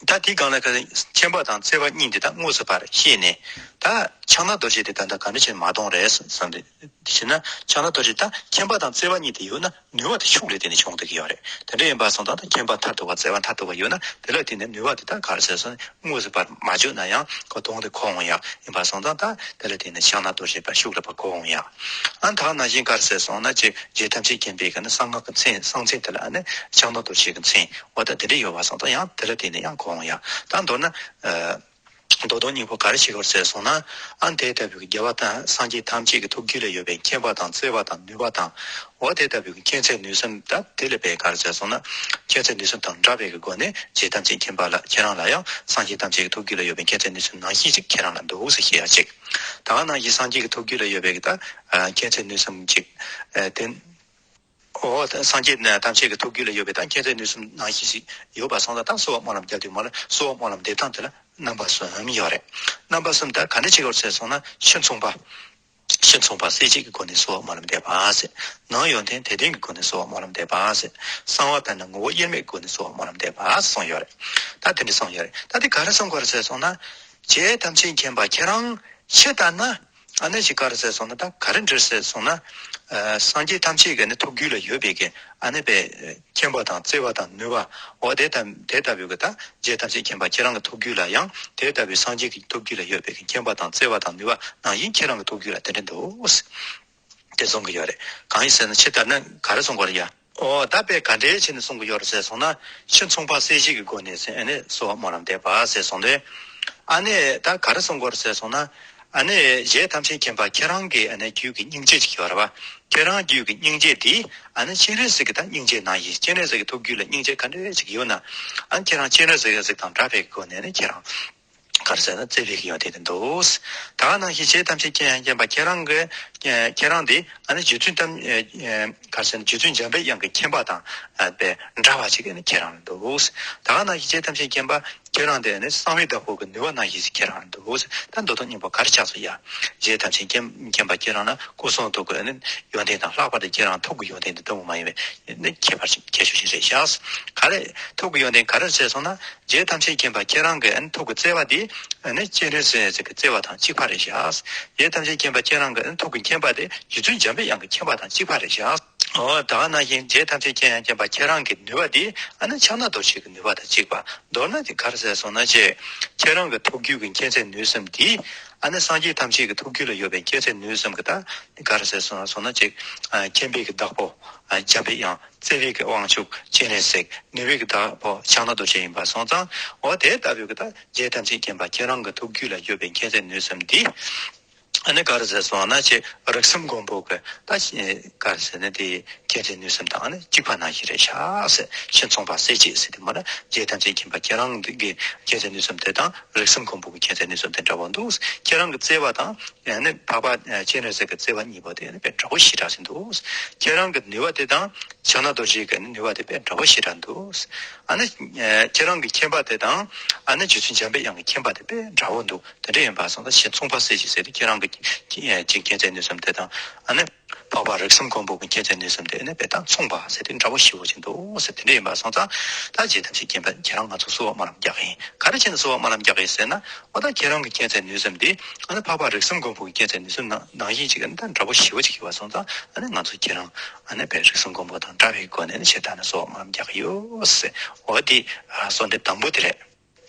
ད་དེའི་སྒང་ལ་ཁ་མཁྱེན་པ་དང་བརྩེ་བ་གཉིས་འདི་དག་དངོས་སུ་ཕར་ཤེས་ནས། ད་ཕྱག་ན་རྡོ་རྗེ་དེ་ད་ལྟ་ག་འདྲ་བྱས་ནས་མ་གཏོང་རེད་བསམ་སྟེ་ཞེ་ན། ཕྱག་ན་རྡོ་རྗེ་ད་མཁྱེན་པ་དང་བརྩེ་བ་གཉིས་དེ་ཡོད་ན་ནུས་པ་དེ་ཤུགས་ལས་བརྟེན་ནས་བྱུང་བསྡད་ཀྱི་ཡོད་རེད། དེ་འདྲ་ཡིན་པ་སོང་ཙང་ད་མཁྱེན་པ་མཐར་ཐུག་པ་བརྩེ་བ་མཐར་ཐུག་པ་ཡོད་ན་དེ་ལ་བརྟེན་ནས་ནུས་པ་དེ་དག་ག་རེ་ཟེར་སོང་ན་དངོས་སུ་ཕར་མ་བརྗོད་ན་ཡང་ཁོ་དོན་དེ་གོ་འོང་ཡག་ཡིན་པ་སོང་ཙང་ད་དེ་ལ་བརྟེན་ནས་ཕྱག་ན་རྡོ་རྗེ་ཕར་ཤུགས་ལ་ཕར་གོ་འོང་ཡག་ཨ་ད་ནང་བཞིན་ག་རེ་ཟེར་སོང་ན་ཅིག་རྗེ་ཐམས་ཅད་མཁྱེན་པའི་གི་ནི་གསང་སྔགས་ཀྱི་མཚན་གསང་མཚན་དེ་ལ་ཨ་ནི་ཕྱག་ན་རྡོ་རྗེ་གི་མཚན། འོ་ད་དེ་འདྲ་ཡོད་པ་སོང་ཙང་ཡང་དེ་ལ་བརྟེན་ནས་ཡང་གོ་འོང་ཡག་ད་མདོར་ན། ཨ། མདོ་དོན་སྙིང་པོ་ག་རེ་ཞིག་ཡོད་ཟེར་སོང་ན། ཨ་དེ་ལྟ་བུའི་རྒྱལ་བ་དང་སངས་རྒྱས་ཐམས་ཅད་ཀྱི་ཐུགས་རྒྱུད་ལ་ཡོད་པའི་མཁྱེན་པ་དང་བརྩེ་བ་དང་ནུས་པ་དང་། འོ་དེ་ལྟ་བུའི་མཁྱེན་བརྩེ་ནུས་གསུམ། ད་དེ་ལ་བས་ག་རེ་ཟེར་སོང་ན། མཁྱེན་བརྩེ་ནུས་གསུམ་དང་འདྲ་བའི་གི་སྒོ་ནས་རྗེ་ཐམས་ཅད་མཁྱེན་པ་ལ་ཁྱེད་རང་ལ་ཡང་སངས་རྒྱས་ཐམས་ཅད་ཀྱི་ཐུགས་རྒྱུད་ལ་ཡོད་པའི་མཁྱེན་བརྩེ་ནུས་གསུམ་ནང་བཞིན་ཞིག་ཁྱེད་རང་ལ་འདུག་ཟེར་བཤད་ཡག་ཅིག་ད་ག་ནང་བཞིན་སངས་རྒྱས་ཀྱི་ཐུགས་རྒྱུད་ལ་ཡོད་པའི་གི་ད་མཁྱེན་བརྩེ་ནུས་གསུམ་ཅིག་དེ། འོ་ད་སངས་རྒྱས་ཐམས་ཅད་ཀྱི་ཐུགས་རྒྱུད་ལ་ཡོད་པའི་ད་མཁྱེན་བརྩེ་ནུས་གསུམ་ནང་བཞིན་ཞིག་ཡོད་པ་སོང་ཙང་ད་གསོལ་བ་སྨོན་ལམ་རྒྱག་དུས་མ་ལ་གསོལ་བ་སྨོན་ལམ་འདེབས་སྟངས་དེ་ལ་རྣམ་པ་གསུམ་ཡོད་རེད། རྣམ་པ་གསུམ་ད་ག་འདྲ་ཅིག་ཡོད་ཟེར་སོང་ན། ཕྱི་མཚུངས་པ། ཕྱི་མཚུངས་པ་གསལ་བྱེད་ཀྱི་སྒོ་ནས་གསོལ་བ་སྨོན་ལམ་འདེབས་པ་ཟེར། ནང་ཡོན་ཏན་དད་ལྡན་གྱི་སྒོ་ནས་གསོལ་བ་སྨོན་ལམ་འདེབས་པ་ཟེར། གསང་བ་དཔེར་ན་ངོ་བོ་དབྱེར་མེད་ཀྱི་སྒོ་ནས་གསོལ་བ་སྨོན་ལམ་འདེབས་པ་ཟེར་གསུངས་ཡོད་རེད། ད་དེ་འདྲ་གསུངས་ཡོད་རེད། ད་དེ་ག་རེ་གསུངས་དགོས་རེད་ཟེར་སོང་ན། རྗེ་ཐམས་ཅད་མཁྱེན་པ་ཁྱེད་རང་ཕྱི་ལྟར་ན། ཨ་ནི་ཅིག་ག་རེ་ཟེར་སོང་ན། ད་ག་རེ་འདྲ་ཟེར་སོང་ན། ཨ་སངས་རྒྱས་ཐམས་ཅད་ཀྱི་ནི་ཐུགས་རྒྱུད་ལ་ཡོད་པའི་གི་ཨ་ནི་པའི་མཁྱེན་པ་དང་བརྩེ་བ་དང་ནུས་པ། འོ་དེ་ལྟ་དེ་ལྟ་བུའི་གི་ད་རྗེ་ཐམས་ཅད་མཁྱེན་པ་ཁྱེད་རང་གི་ཐུགས་རྒྱུད་ལ་ཡང་དེ་ལྟ་བུའི་སངས་རྒྱས་ཀྱི་ཐུགས་རྒྱུད་ལ་ཡོད་པའི་གི་མཁྱེན་པ་དང་བརྩེ་བ་དང་ནུས་པ་ནང་བཞིན་ཁྱེད་རང་གི་ཐུགས་རྒྱུད་ལ་དེ་འདྲ་འདུག་དེ་གསུང་གི་ཡོད་རེད། གང་ཡིན་ཟེར་ན་ཕྱི་ལྟར་ན་ག་རེ་གསུང་དགོས་རེད་ཡ། ཨོ་ད་དཔེ་ག་འདྲའི་ཆེད་ནས་གསུང་གི་ཡོད་རེད་ཟེར་སོང་ན། ཕྱི་མཚུངས་པ་གསལ་བྱེད་ཀྱི་སྒོ་ནས་ཟེར་ཨ་ནི་གསོལ་བ་སྨོན་ལམ་འདེབས་པ་ཟེར་སོང་དུས། ཨ་ནི་ད་ག་རེ་གསུང་གི་ཡོད་རེད་ཟེར་སོང་ན། ཨ་ནི་རྗེ་ཐམས་ཅད་མཁྱེན་པ་ཁྱེད་རང་གི་ཨ་ནི་རྒྱུད་ཀྱི་སྙིང་རྗེ་ཅིག་ཡོད་རེད་བ། ཁྱེད་རང་རྒྱུད་ཀྱི་སྙིང་རྗེ་དེ་ཨ་ནི་སྤྱན་རས་གཟིགས་ཀྱི་ད་སྙིང་རྗེ་ནང་བཞིན། སྤྱན་རས་གཟིགས་ཀྱི་ཐུགས་རྒྱུད་ལ་སྙིང་རྗེ་ག་འདྲ་ཅིག་ཡོད་ན། ཨ་ནི་ཁྱེད་རང་སྤྱན་རས་གཟིགས་དང་འདྲ་བའི་སྒོ་ནས་ནི་ཁྱེད་རང་ག་རེ་ཟེར་ན་བརྩེ་བའི་གི་ཡོན་ཏན་དེ་འདུག་ད་ག་ནང་བཞིན་རྗེ་ཐམས་ཅད་མཁྱེན་ཡང་མཁྱེན་པ་ཁྱེད་རང་གི་ཁྱེད་རང་དེ་ཨ་ནི་རྗེ་བཙུན་ཐམས་ག་རེ་ཟེར་ན་རྗེ་བཙུན་འཇམ་པའི་དབྱངས་ཀྱི་མཁྱེན་པ་དང་དཔེ་འདྲ་བ་ཅིག་ཨ་ནི་ཁྱེད་རང་ལ་འདུག་ད་ག་ནང་བཞིན་རྗེ་ཐམས་ཅད་མཁྱེན་པ་ཁྱེད་རང་དེ་ཨ་ནི་གསང་བའི་བདག་པོ་གི་ནུས་པ་ནང་བཞིན་ཞིག་ཁྱེད་རང་ལ་འདུག་ད་མདོ་དོན་སྙིང་པོ་ག་རེ་ཆགས་སོང་ཡ། རྗེ་ཐམས་ཅད་མཁྱེན་མཁྱེན་པ་ཁྱེད་རང་ལ་སྐུ་གསུང་ཐུགས་ཀྱི་ཨ་ནི་ཡོན་ཏན་དང་། ལྷག་པར་དུ་ཁྱེད་རང་ཐུགས་ཀྱི་ཡོན་ཏན་དེ་དུ་མ་ཡིན་པའི་ནི་ཁྱད་པར་ཁྱད་ཆོས་ཤིག་རེད་ཤག་ག་རེ་ཐུགས་ཀྱི་ཡོན་ཏན་ག་རེ་ཟེར་སོང་ན། རྗེ་ཐམས་ཅད་མཁྱེན་པ་ཁྱེད་རང་གི་ཨ་ནི་ཐུགས་ཀྱི་བརྩེ་བ་དེ་ཨ་ནི་སྤྱན་རས་གཟིགས་ཀྱི་བརྩེ་བ་དང་གཅིག་པ་རེད་ཤག་རྗེ་ཐམས་ཅད་མཁྱེན་པ་ཁྱེད་རང་གི་ཨ་ནི་ཐུགས་ཀྱི་མཁྱེན་པ་དེ་རྗེ་བཙུན་འཇམ་པའི་དབྱངས་ཀྱི་མཁྱེན་པ་དང་གཅིག་པ་རེད་ཤག་འོ་ད་ག་ནང་བཞིན་རྗེ་ཐམས་ཅད་མཁྱེན་ཡང་མཁྱེན་པ་ཁྱེད་རང་གི་ནུས་པ་དེ་ཨ་ནི་ཕྱག་ན་རྡོ་རྗེ་གི་ནུས་པ་དང་གཅིག་པ། མདོར་ན་དེ་ག་རེ་ཟེར་སོང་ན་ཅེ། ཁྱེད་རང་གི་ཐུགས་རྒྱུད་ཀྱི་མཁྱེན་བརྩེ་ནུས་གསུམ་དེ་ཨ་ནི་སངས་རྒྱས་ཐམས་ཅད་ཀྱི་ཐུགས་རྒྱུད་ལ་ཡོད་པའི་མཁྱེན་བརྩེ་ནུས་གསུམ་གྱི་ད་ག་རེ་ཟེར་སོང་ན་སོང་ན་ཅེ། མཁྱེན་པའི་གི་བདག་པོ་འཇམ་པའི་དབྱངས། བརྩེ་བའི་གི་དབང་ཕྱུག་སྤྱན་རས་གཟིགས། ནུས་པའི་གི་བདག་པོ་ཕྱག་ན་རྡོ་རྗེ་ཡིན་པ་སོང་ཙང་། འོ་དེ་ལྟ་བུའི་གི་ད་རྗེ་ཐམས་ཅད་མཁྱེན་པ་ཁྱེད་རང་གི་ཐུགས་རྒྱུད་ལ་ཡོད་པའི་མཁྱེན་བརྩེ་ནུས་གསུམ་འདི་ ཨ་ནི་ག་རེ་ཟེར་སོང་ན་ཅེ་རིགས་གསུམ་མགོན་པོ་གི་ད་ག་རེ་ཟེར་ན་དེ་མཁྱེན་བརྩེ་ནུས་གསུམ་དང་ཨ་ནི་གཅིག་པ་ནང་བཞིན་རེད་ཤག་ཟེར། ཕྱིན་མཚུངས་པ་གསལ་བྱེད་ཟེར་དེ་མ་ལ་རྗེ་ཐམས་ཅད་མཁྱེན་པ་ཁྱེད་རང་གི་མཁྱེན་བརྩེ་ནུས་གསུམ་དེ་དང་རིགས་གསུམ་མགོན་པོ་གི་མཁྱེན་བརྩེ་ནུས་གསུམ་དེ་འདྲ་བོ་འདུག། ཁྱེད་རང་གི་བརྩེ་བ་དང་ཨ་ནི་འཕགས་པ་སྤྱན་རས་གཟིགས་ཀྱི་བརྩེ་བ་གཉིས་པོ་དེ་ཨ་ནི་དཔེ་འདྲ་བོ་ཞེ་དྲག་ཞིག་འདུག། ཁྱེད་རང་གི་ནུས་པ་དེ་དང་ཕྱག་ན་རྡོ་རྗེ་གི་ནུས་པ་དེ་དཔེ་འདྲ་བོ་ཞེ་དྲག་འདུག། ཨ་ནི་ཁྱེད་རང་གི་མཁྱེན་པ་དེ་དང་ཨ་ནི་རྗེ་བཙུན་འཇམ་པའི་དབྱངས་ཀྱི་མཁྱེན་པ་དེ་དཔེ་འདྲ་བོ་འདུག། དེ་འདྲ་ཡིན་པ་སོང་ཙང་ཕྱིན་མཚུངས་པ་གསལ་བྱེད་ཟེར་དུས་ཁྱེད་རང་གི་ཅིག་མཁྱེན་བརྩེ་ནུས་གསུམ་དེ་དང་ཨ་ནི་འཕགས་པ་རིགས་གསུམ་མགོན་པོ་གི་མཁྱེན་བརྩེ་ནུས་གསུམ་དེ་ནི་དཔེ་དང་མཚུངས་པ་ཟེར་དུས་འདྲ་བོ་ཞེ་པོ་ཅིག་འདུག་ཟེར། དེ་འདྲ་ཡིན་པ་སོང་ཙང་ད་རྗེ་ཐམས་ཅད་མཁྱེན་པ་ཁྱེད་རང་ང་ཚོ་གསོལ་བ་སྨོན་ལམ་རྒྱག་གི་ཡིན། ག་རེ་བྱས་ནས་གསོལ་བ་སྨོན་ལམ་རྒྱག་གི་ཡིན་ཟེར་ན་འོ་ད་ཁྱེད་རང་གི་མཁྱེན་བརྩེ་ནུས་གསུམ་དེ་ཨ་ནི་འཕགས་པ་རིགས་གསུམ་མགོན་པོ་གི་མཁྱེན་བརྩེ་ནུས་གསུམ་ནང་ནང་བཞིན་ཅིག་ཨ་ནི་ད་འདྲ་བོ་ཞེ་པོ་ཅིག་ཡོད་པ་སོང་ཙང་ཨ་ནི་ང་ཚོ་ཁྱེད་རང་ཨ་ནི་དཔེ་རིགས་གསུམ་མགོན་པོ་དང་འདྲ་བའི་སྒོ་ནས་ནི་ཞེ་དྲག་ནས་གསོལ་བ་སྨོན་ལམ་རྒྱག་གི་ཡོད་ཟེར། འོ་དེ་གསོལ་འདེབས་དང་པོ་དེ་རེད།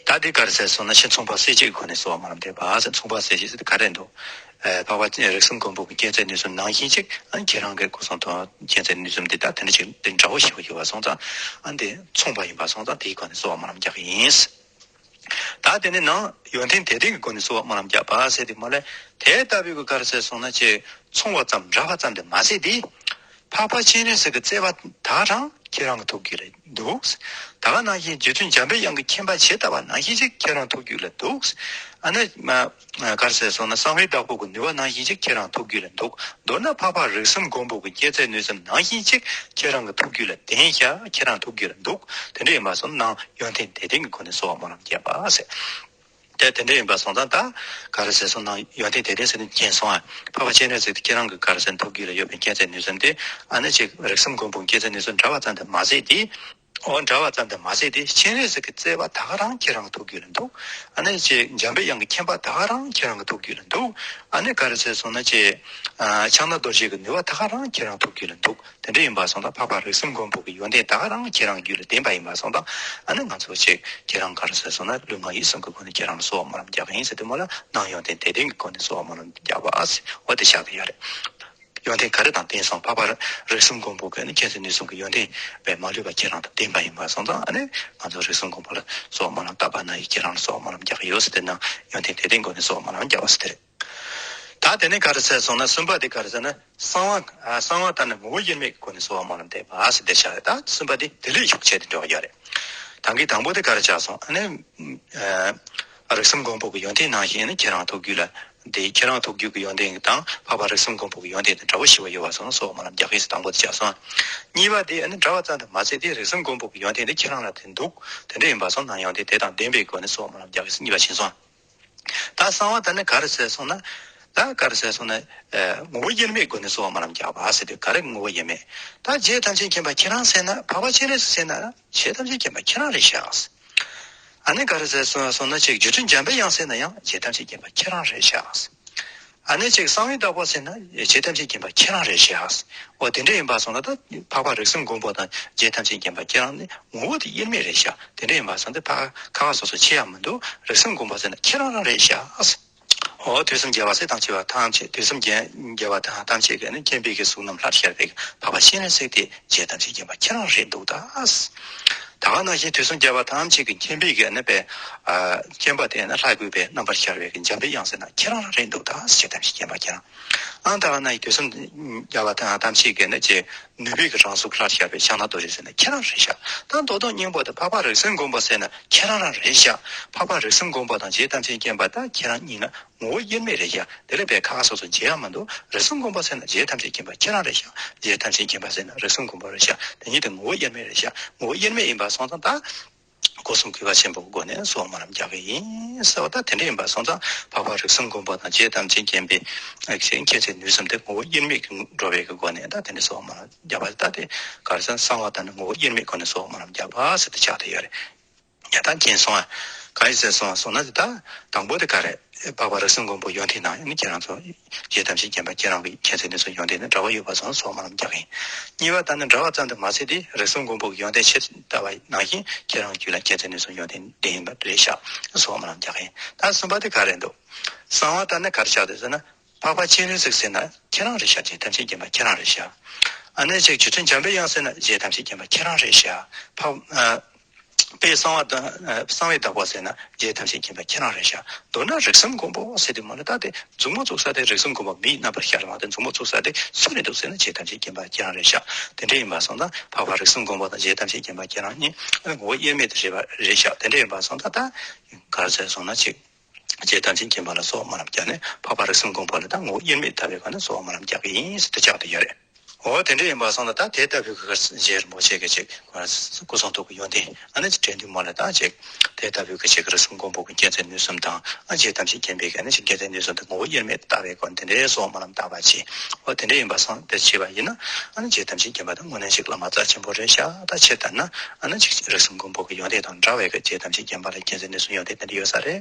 ད་དེ་ག་རེ་ཟེར་སོང་ན་ཕྱིན་མཚུངས་པ་གསལ་བྱེད་སྒོ་ནས་གསོལ་བ་སྨོན་ལམ་འདེབས་པ་ཟེར། མཚུངས་པ་གསལ་བྱེད་ཟེར་དེ་ག་རེ་འདུག། ཨ་འཕགས་པ་རིགས་གསུམ་མགོན་པོ་གི་མཁྱེན་བརྩེ་ནུས་གསུམ་ནང་བཞིན་ཅིག་ཨ་ཁྱེད་རང་གི་སྐུ་གསུང་ཐུགས་མཁྱེན་བརྩེ་ནུས་གསུམ་འདི་ད་དེ་འདྲ་ཅིག་འདི་འདྲ་བོ་ཞེ་པོ་ཡོད་པ་སོང་ཙང་ཨ་འདི་མཚུངས་པ་ཡིན་པ་སོང་ཙང་དེའི་སྒོ་ནས་གསོལ་བ་སྨོན་ལམ་རྒྱག་གི་ཡིན། ད་དེ་ནས་ནང་ཡོན་ཏན་དད་ལྡན་གྱི་སྒོ་ནས་གསོལ་བ་སྨོན་ལམ་རྒྱག་པ་ཟེར་དེ་མ་ལས་དེ་ལྟ་བུའི་གི་ག་རེ་ཟེར་སོང་ན་ཅེ་མཚུངས་པ་ཙམ་འདྲ་བ་ཙམ་དུ་མ་ཟད་དེ། འཕགས་པ་སྤྱན་རས་གཟིགས་ཀྱི་བརྩེ་བ་ད་ག་རང་ཁྱེད་རང་གི་ཐུགས་རྒྱུད་ལ་འདུག། ད་ག་ནང་བཞིན་རྗེ་བཙུན་འཇམ་པའི་དབྱངས་ཀྱི་མཁྱེན་པ་ཇི་ལྟ་བ་ནང་བཞིན་ཅིག་ཁྱེད་རང་ཐུགས་རྒྱུད་ལ་འདུག། ཨ་ནི་མ་ག་རེ་ཟེར་སོང་ན་གསང་བའི་བདག་པོ་གི་ནུས་པ་ནང་བཞིན་ཅིག་ཁྱེད་རང་ཐུགས་རྒྱུད་ལ་འདུག། མདོར་ན་འཕགས་པ་རིགས་གསུམ་མགོན་པོ་གི་མཁྱེན་བརྩེ་ནུས་གསུམ་ནང་བཞིན་ཅིག་ཁྱེད་རང་གི་ཐུགས་རྒྱུད་ལ་ལྡན་ཤག། ཁྱེད་རང་ཐུགས་རྒྱུད་ལ་འདུག། དེ་འདྲ་ཡིན་པ་སོང་ན་ཡོན་ཏན་དད་ལྡན་གྱི་སྒོ་ནས་གསོལ་བ་སྨོན་ལམ་རྒྱག་པ་ཟེར། དེ་དེ་འདྲ་ཡིན་པ་སོང་ཙང་ད་ག་རེ་ཟེར་སོང་ན་ཡོན་ཏན་དད་ལྡན་ཟེར་ནས་མཁྱེན་སོང་ཨ། འཕགས་པ་སྤྱན་རས་གཟིགས་དེ་ཁྱེད་རང་གི་ག་རེ་ཟེར་ཐུགས་རྒྱུད་ལ་ཡོད་པའི་མཁྱེན་བརྩེ་ནུས་གསུམ་དེ་ཨ་ནི་ཅིག་རིགས་གསུམ་མགོན་པོ་མཁྱེན་བརྩེ་ནུས་གསུམ་འདྲ་བ་ཙམ་དུ་མ་ཟད་དེ། འོ་འདྲ་བ་ཙམ་དུ་མ་ཟད་དེ་སྤྱན་རས་གཟིགས་ཀྱི་བརྩེ་བ་ད་ག་རང་ཁྱེད་རང་གི་ཐུགས་རྒྱུད་ལ་འདུག། ཨ་ནི་ཅིག་འཇམ་པའི་དབྱངས་ཀྱི་མཁྱེན་པ་ད་ག་རང་ཁྱེད་རང་གི་ཐུགས་རྒྱུད་ལ་འདུག། ཨ་ནི་ག་རེ་ཟེར་སོང་ན་ཅིག་ཕྱག་ན་རྡོ་རྗེ་གི་ནུས་པ་ད་ག་རང་ཁྱེད་རང་ཐུགས་རྒྱུད་ལ་འདུག། དེ་འདྲ་ཡིན་པ་སོང་ཙང་འཕགས་པ་རིགས་གསུམ་མགོན་པོ་གི་ཡོན་ཏན་ད་ག་རང་ཁྱེད་རང་རྒྱུད་ལ་ལྡན་པ་ཡིན་པ་སོང་ཙང་ཨ་ནི་ང་ཚོ་ཅིག་ཁྱེད་རང་ག་རེ་ཟེར་སོང་ན་ལུས་ངག་ཡིད་གསུམ་གྱི་སྒོ་ནས་ཁྱེད་རང་ལ་གསོལ་བ་སྨོན་ལམ་རྒྱག་གི་ཡིན་ཟེར་དུས་མོ་ལ་ནང་ཡོན་ཏན་དད་ལྡན་གྱི་སྒོ་ནས་གསོལ་བ་སྨོན་ལམ་རྒྱག་པ་ཨ་ཟེར་འོ་དེ་བཞག་གི་ཡོད་རེད། ཡོན་ཏན་ག་རེ་དང་ལྡན་སོང་། འཕགས་པ་རིགས་གསུམ་མགོན་པོ་གི་ནི་མཁྱེན་བརྩེ་ནུས་གསུམ་གྱི་ཡོན་ཏན་པའི་མ་ལུས་པ་ཁྱེད་རང་དང་ལྡན་པ་ཡིན་པ་སོང་ཙང་ཨ་ནི་ང་ཚོ་རིགས་གསུམ་མགོན་པོ་ལ་གསོལ་བ་སྨོན་ལམ་བཏབ་པ་ན་ཡིས་ཁྱེད་རང་ལ་གསོལ་བ་སྨོན་ལམ་རྒྱག་གི་ཡོད་ཟེར་དེ་ནང་ཡོན་ཏན་དད་ལྡན་སྒོ་ནས་གསོལ་བ་སྨོན་ལམ་རྒྱག་པ་ཟེར་དེ་རེད། ད་དེ་ནས་ག་རེ་ཟེར་སོང་ན་གསུམ་པ་དེ་ག་རེ་ཟེར་ན་གསང་བ་གསང་བ་ལྟར་ན་ངོ་བོ་དབྱེར་མེད་ཀྱི་སྒོ་ནས་གསོལ་བ་སྨོན་ལམ་འདེབས་པ་ཟེར་དེ་བཞག་རེད། ད་གསུམ་པ་དེ་དེ་ལས་ཤུགས་ཆེ་དེ་འགྲོ་གི་ཡོད་རེད། ད་གིན་དང་པོ་དེ་ག་རེ་ཆགས་སོང་ཨ་ནི། རིགས་གསུམ་མགོན་པོ་གི་ཡོན་ཏན་ནང་བཞིན་ནི་ཁྱེད་རང་ཐུགས་རྒྱུད་ལ་དེ་ཁྱེད་རང་ཐུགས་རྒྱུད་ཀྱི་ཡོན་ཏན་དང་འཕགས་པ་རིགས་གསུམ་མགོན་པོ་གི་ཡོན་ཏན་དེ་འདྲ་བོ་ཞེ་པོ་ཡོད་པ་སོང་ན་གསོལ་བ་སྨོན་ལམ་རྒྱག་གི་ཡིན་ཟེར་དང་པོ་དེ་བྱས་སོང་། གཉིས་པ་དེ་ནི་འདྲ་བ་ཙམ་དུ་མ་ཟད་དེ་རིགས་གསུམ་མགོན་པོ་གི་ཡོན་ཏན་དེ་ཁྱེད་རང་ལ་དེ་འདུག། དེ་འདྲ་ཡིན་པ་སོང་ན་ཡོན་ཏན་དེ་དང་ལྡན་པའི་སྒོ་ནས་གསོལ་བ་སྨོན་ལམ་རྒྱག་གི་ཡིན་ཟེར་གཉིས་པ་ཕྱིན་སོང་། ད་གསང་བ་དེ་ནི་ག་རེ་ཟེར་སོང་ན། ད་ག་རེ་ཟེར་སོང་ན། ངོ་བོ་དབྱེར་མེད་སྒོ་ནས་གསོལ་བ་སྨོན་ལམ་རྒྱག་པ་ཟེར་དུས་ག་རེ་ངོ་བོ་དབྱེར་མེད། ད་རྗེ་ཐམས་ཅད་མཁྱེན་པ་ཁྱེད་རང་ཟེར་ན་འཕགས་པ་སྤྱན་རས་གཟིགས་ཟེར་ན་རྗེ་ཐམས་ཅད་མཁྱེན་པ་ཁྱེད་རང་རེད་ཤག། ཨ་ནི་ག་རེ་ཟེར་སོང་སོང་ན་ཅིག་རྗེ་བཙུན་འཇམ་པའི་དབྱངས་ཟེར་ན་ཡང་རྗེ་ཐམས་ཅད་མཁྱེན་པ་ཁྱེད་རང་རེད་ཤག། ཨ་ནི་ཅིག་གསང་བའི་བདག་པོ་ཟེར་ན་རྗེ་ཐམས་ཅད་མཁྱེན་པ་ཁྱེད་རང་རེད་ཤག། འོ་དེ་འདྲ་ཡིན་པ་སོང་ན་ད་འཕགས་པ་རིགས་གསུམ་མགོན་པོ་དང་རྗེ་ཐམས་ཅད་མཁྱེན་པ་ཁྱེད་རང་ནི་ངོ་བོ་དེ་དབྱེར་མེད་རེད་ཤག། དེ་འདྲ་ཡིན་པ་སོང་དེ་ཕ་ཁ་ཁ་སོ་སོ་ཕྱེ་ཡག་མི་འདུག། རིགས་གསུམ་མགོན་པོ་ཟེར་ན་ཁྱེད་རང་རང་རེད་ཤག། འོ་དུས་གསུམ་རྒྱལ་བ་སྲས་དང་བཅས་པ་ཐམས་ཅད་དུས་གསུམ་རྒྱལ་རྒྱལ་བ་ཐམས་ཅད་ཀྱི་ནི་མཁྱེན་པའི་གི་གཟུགས་རྣམས་ལྷར་ཤར་བའི་འཕགས་པ་སྤྱན་རས་གཟིགས་དེ་རྗེ་ཐམས་ཅད་མཁྱེན་པ་ཁྱེད་རང་རེད་འདུག་ད། ད་ག་ནང་བཞིན་དུས་གསུམ་རྒྱལ་བ་ཐམས་ཅད་ཀྱི་མཁྱེན་པའི་གི་ནི་པའི་མཁྱེན་པ་དེ་ནི་ལྷ་གུས་པའི་རྣམ་པར་ཤར་བའི་གི་འཇམ་པའི་དབྱངས་ཟེར་ན་ཁྱེད་རང་རང་རེད་འདུག་ད། རྗེ་ཐམས་ཅད་མཁྱེན་པ་ཁྱེད་རང་། ཨང་ད་ག་ནང་བཞིན་དུས་གསུམ་རྒྱལ་བ་ཐམས་ཅད་ཀྱི་ནི་ཅེ་ནུས་པའི་གི་རང་གཟུགས་ལྷར་ཤར་བའི་ཕྱག་ན་རྡོ་རྗེ་ཟེར་ན་ཁྱེད་རང་རེད་ཤག། ད་མདོ་དོན་སྙིང་པོ་དེ་འཕགས་པ་རིགས་གསུམ་མགོན་པོ་ཟེར་ན་ཁྱེད་རང་རང་རེད་ཤག། འཕགས་པ་རིགས་གསུམ་མགོན་པོ་དང་རྗེ་ཐམས་ཅད་མཁྱེན་པ་ད་ཁྱེད་རང་གཉིས་ན་ངོ་བོ་དབྱེར་མེད་རེད་ཤག། དེ་ལས་པའི་ཁ་ཁ་སོ་སོ་མཇལ་ཡག་མི་འདུག། རིགས་གསུམ་མགོན་པོ་ཟེར་ན་རྗེ་ཐམས་ཅད་མཁྱེན་པ་ཁྱེད་རང་རེད་ཤག། རྗེ་ཐམས་ཅད་མཁྱེན་པ་ཟེར་ན་རིགས་གསུམ་མགོན་པོ་རེད་ཤག། དེ་གཉིས་དེ་ངོ་བོ་དབྱེར་མེད་རེད་ཤག། ངོ་བོ་དབྱེར་མེད་ཡིན་པ་སོང་ཙང་ད། སྒོ་གསུམ་གུས་པ་ཆེན་པོའི་སྒོ་ནས་གསོལ་བ་སྨོན་ལམ་རྒྱག་གི་ཡིན་ཟེར་བ་ད་དེ་འདྲ་ཡིན་པ་སོང་ཙང་འཕགས་པ་རིགས་གསུམ་མགོན་པོ་དང་རྗེ་ཐམས་ཅད་མཁྱེན་པའི་མཁྱེན་བརྩེ་ནུས་གསུམ་དེ་ངོ་བོ་དབྱེར་མེད་ཀྱི་འགྲོ་བའི་གི་སྒོ་ནས་ད་དེ་འདྲ་གསོལ་བ་སྨོན་ལམ་རྒྱག་པ་ད་དེ་ག་རེ་ཟེར་ན་གསང་བ་ལྟར་ན་ངོ་བོ་དབྱེར་མེད་སྒོ་ནས་གསོལ་བ་སྨོན་ལམ་རྒྱག་པ་ཟེར་དེ་ཆགས་བསྡད་ཡོད་རེད། ཡ་ད་མཁྱེན་སོང་ཨ། གང་ཡིན་ཟེར་སོང་སོང་ན་དེ་ད་དང་པོ་དེ་ག་རེད། འཕགས་པ་རིགས་གསུམ་མགོན་པོ་ཡོན་ཏན་ནང་ཡང་ནི་ཁྱེད་རང་ཚོ་རྗེ་ཐམས་ཅད་མཁྱེན་པ་ཁྱེད་རང་གི་མཁྱེན་བརྩེ་ནུས་གསུམ་ཡོན་ཏན་ནི་འདྲ་བ་ཡོད་པ་སོང་གསོལ་བ་སྨོན་ལམ་རྒྱག་གི་ཡིན། གཉིས་པ་ལྟར་ན་འདྲ་བ་ཙམ་དུ་མ་ཟད་དེ་རིགས་གསུམ་མགོན་པོ་གི་ཡོན་ཏན་ཇི་ལྟ་བ་ནང་བཞིན་ཁྱེད་རང་རྒྱུད་ལ་མཁྱེན་བརྩེ་ནུས་གསུམ་ཡོན་ཏན་ལྡན་ཡིན་པ་རེད་ཤག་གསོལ་བ་སྨོན་ལམ་རྒྱག་གི་ཡིན། ད་གསུམ་པ་དེ་ག་རེད་འདུག། གསང་བ་ལྟར་ན་ག་རེ་ཆགས་འདུག་ཟེར་ན། འཕགས་པ་སྤྱན་རས་གཟིགས་ཟེར་ན་ཁྱེད་རང་རེད་ཤག། རྗེ་ཐམས་ཅད་མཁྱེན་པ་ཁྱེད་རང་རེད་ཤག། ཨ་ནི་ཅིག་རྗེ་བཙུན་འཇམ་པའི་དབྱངས་ཟེར་ན་རྗེ་ཐམས་ཅད་མཁྱེན་པ་ཁྱེད་རང་རེད་ཤག། འཕགས་ཨ། དཔལ་གསང་བ་དང་གསང་བའི་བདག་པོ་ཟེར་ན་རྗེ་ཐམས་ཅད་མཁྱེན་པ་ཁྱེད་རང་རེད་ཤག་མདོར་ན་རིགས་གསུམ་མགོན་པོ་ཟེར་དུས་མ་ལ་ད་དེ་མཛུབ་མོ་བཙུགས་ས་དེ་རིགས་གསུམ་མགོན་པོ་མིའི་རྣམ་པར་ཤར་བ་དེ་མཛུབ་མོ་བཙུགས་ས་དེ་སུ་རེད་འདུག་ཟེར་ན་རྗེ་ཐམས་ཅད་མཁྱེན་པ་ཁྱེད་རང་རེད་ཤག་དེ་འདྲ་ཡིན་པ་སོང་ཙང་འཕགས་པ་རིགས་གསུམ་མགོན་པོ་དང་རྗེ་ཐམས་ཅད་མཁྱེན་པ་ཁྱེད་རང་གཉིས་ངོ་བོ་དབྱེར་མེད་དུ་རེད་པ་རེད་ཤག་དེ་འདྲ་ཡིན་པ་སོང་ཙང་ད་ག་རེ་ཟེར་སོང་ན་ཅིག་རྗེ་ཐམས་ཅད་མཁྱེན་པ་ལ་གསོལ་བ་སྨོན་ལམ་བརྒྱབ་ནས་འཕགས་པ་རིགས་གསུམ་མགོན་པོ་ལ་ད་ངོ་བོ་དབྱེར་མེད་ལྟ་བའི་སྒོ་ནས་གསོལ་བ་སྨོན་ལམ་རྒྱག་གི་ཡིན་ཟེར་དུ་བཅག་དུ་ཡོད་རེད། འོ་དེ་འདྲ་ཡིན་པ་སོང་ཙང་ད་དེ་ལྟ་བུའི་གི་རྗེ་རིན་པོ་ཆེ་གི་ཅིག་སྐུ་གསུང་ཐུགས་ཀྱི་ཡོན་ཏན་ཨ་ནི་ཅིག་དྲན་དུས་མ་ལ་ད་ཅིག་དེ་ལྟ་བུའི་གི་ཅིག་རིགས་གསུམ་མགོན་པོ་གི་མཁྱེན་བརྩེ་ནུས་གསུམ་དང་ཨ་རྗེ་ཐམས་ཅད་མཁྱེན་པའི་གི་ཨ་ནི་ཅིག་མཁྱེན་བརྩེ་ནུས་གསུམ་དེ་ངོ་བོ་དབྱེར་མེད་ལྟ་བའི་སྒོ་ནས་དེ་འདྲའི་གསོལ་བ་སྨོན་ལམ་བཏབ་པ་ཅིག་འོ་དེ་འདྲ་ཡིན་པ་སོང་དེ་བྱས་པ་ཡིན་ན་ཨ་ནི་རྗེ་ཐམས་ཅད་མཁྱེན་པ་དེ་དངོས་གནས་ཅིག་བླ་མ་རྩ་ཆེན་པོ་རེད་ཤག་ད་ཕྱིར་ལྟར་ན་ཨ་ནི་ཅིག་རིགས་གསུམ་མགོན་པོ་གི་ཡོན་ཏན་དང་འདྲ་བའི་གི་རྗེ་ཐམས་ཅད་མཁྱེན་པ་ལ་མཁྱེན་བརྩེ་ནུས་གསུམ་ཡོན་ཏན་དེ་འདྲ་ཡོད་ས་རེད།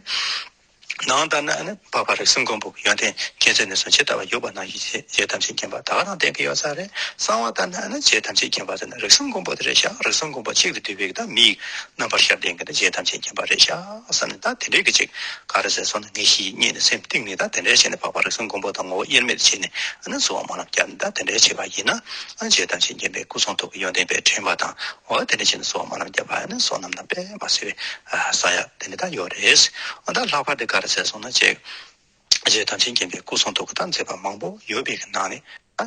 ནང་ལྟར་ན་ཨ་ནི་འཕགས་པ་རིགས་གསུམ་མགོན་པོ་གི་ཡོན་ཏན་མཁྱེན་བརྩེ་ནུས་གསུམ་ཇི་ལྟ་བ་ཡོད་པ་ནང་བཞིན་རྗེ་རྗེ་ཐམས་ཅད་མཁྱེན་པ་ད་ག་རང་བསྟན་གྱི་ཡོད་ས་རེད། གསང་བ་ལྟར་ན་ཨ་ནི་རྗེ་ཐམས་ཅད་མཁྱེན་པ་ཟེར་ན་རིགས་གསུམ་མགོན་པོ་དེ་རེད་ཤག་རིགས་གསུམ་མགོན་པོ་གཅིག་ཏུ་འདུས་པའི་ད་མིའི་རྣམ་པར་ཤར་ལྡན་གྱི་ད་རྗེ་ཐམས་ཅད་མཁྱེན་པ་རེད་ཤག་བསམ་ནས་ད་དེ་འདྲའི་གི་ཅིག་ག་རེ་ཟེར་སོང་ན་ངེས་ཤེས་རྙེད་ནས་སེམས་གཏིང་ནས་ད་དེ་འདྲའི་བྱས་ནས་འཕགས་པ་རིགས་གསུམ་མགོན་པོ་དང་ངོ་བོ་དབྱེར་མེད་དུ་བྱས་ནས་ཨ་ནི་གསོལ་བ་སྨོན་ལམ་བརྒྱབ་ནས་ད་དེ་འདྲའི་བྱས་པ་ཡིན་ན་ཨ་ནི་རྗེ་ཐམས་ཅད་མཁྱེན་པའི་སྐུ་གསུང་ཐུགས་ཀྱི་ཡོན་ཏན་དཔེ་དྲན་པ་དང་འོ་དེ་འདྲ་བྱས་ནས་གསོལ་བ་སྨོན་ལམ་བརྒྱབ་པ་ཨ་ནི་བསོད་ནམས་དང་དཔེ་མ་སྲིད་པའི་ས་ཡ་དེ་འདྲ་ད་ཡོད་རེད། འོ་ད་ལྷག་པར་དུ་ག་རེ་ཟེར་སོང་ན་ཅིག་རྗེ་ཐམས་ཅད་མཁྱེན་པའི་སྐུ་གསུང་ཐུགས་ཀྱི་ད་མཛད་པ་མང་པོ་ཡོད་པའི་གི་ནང་ནས་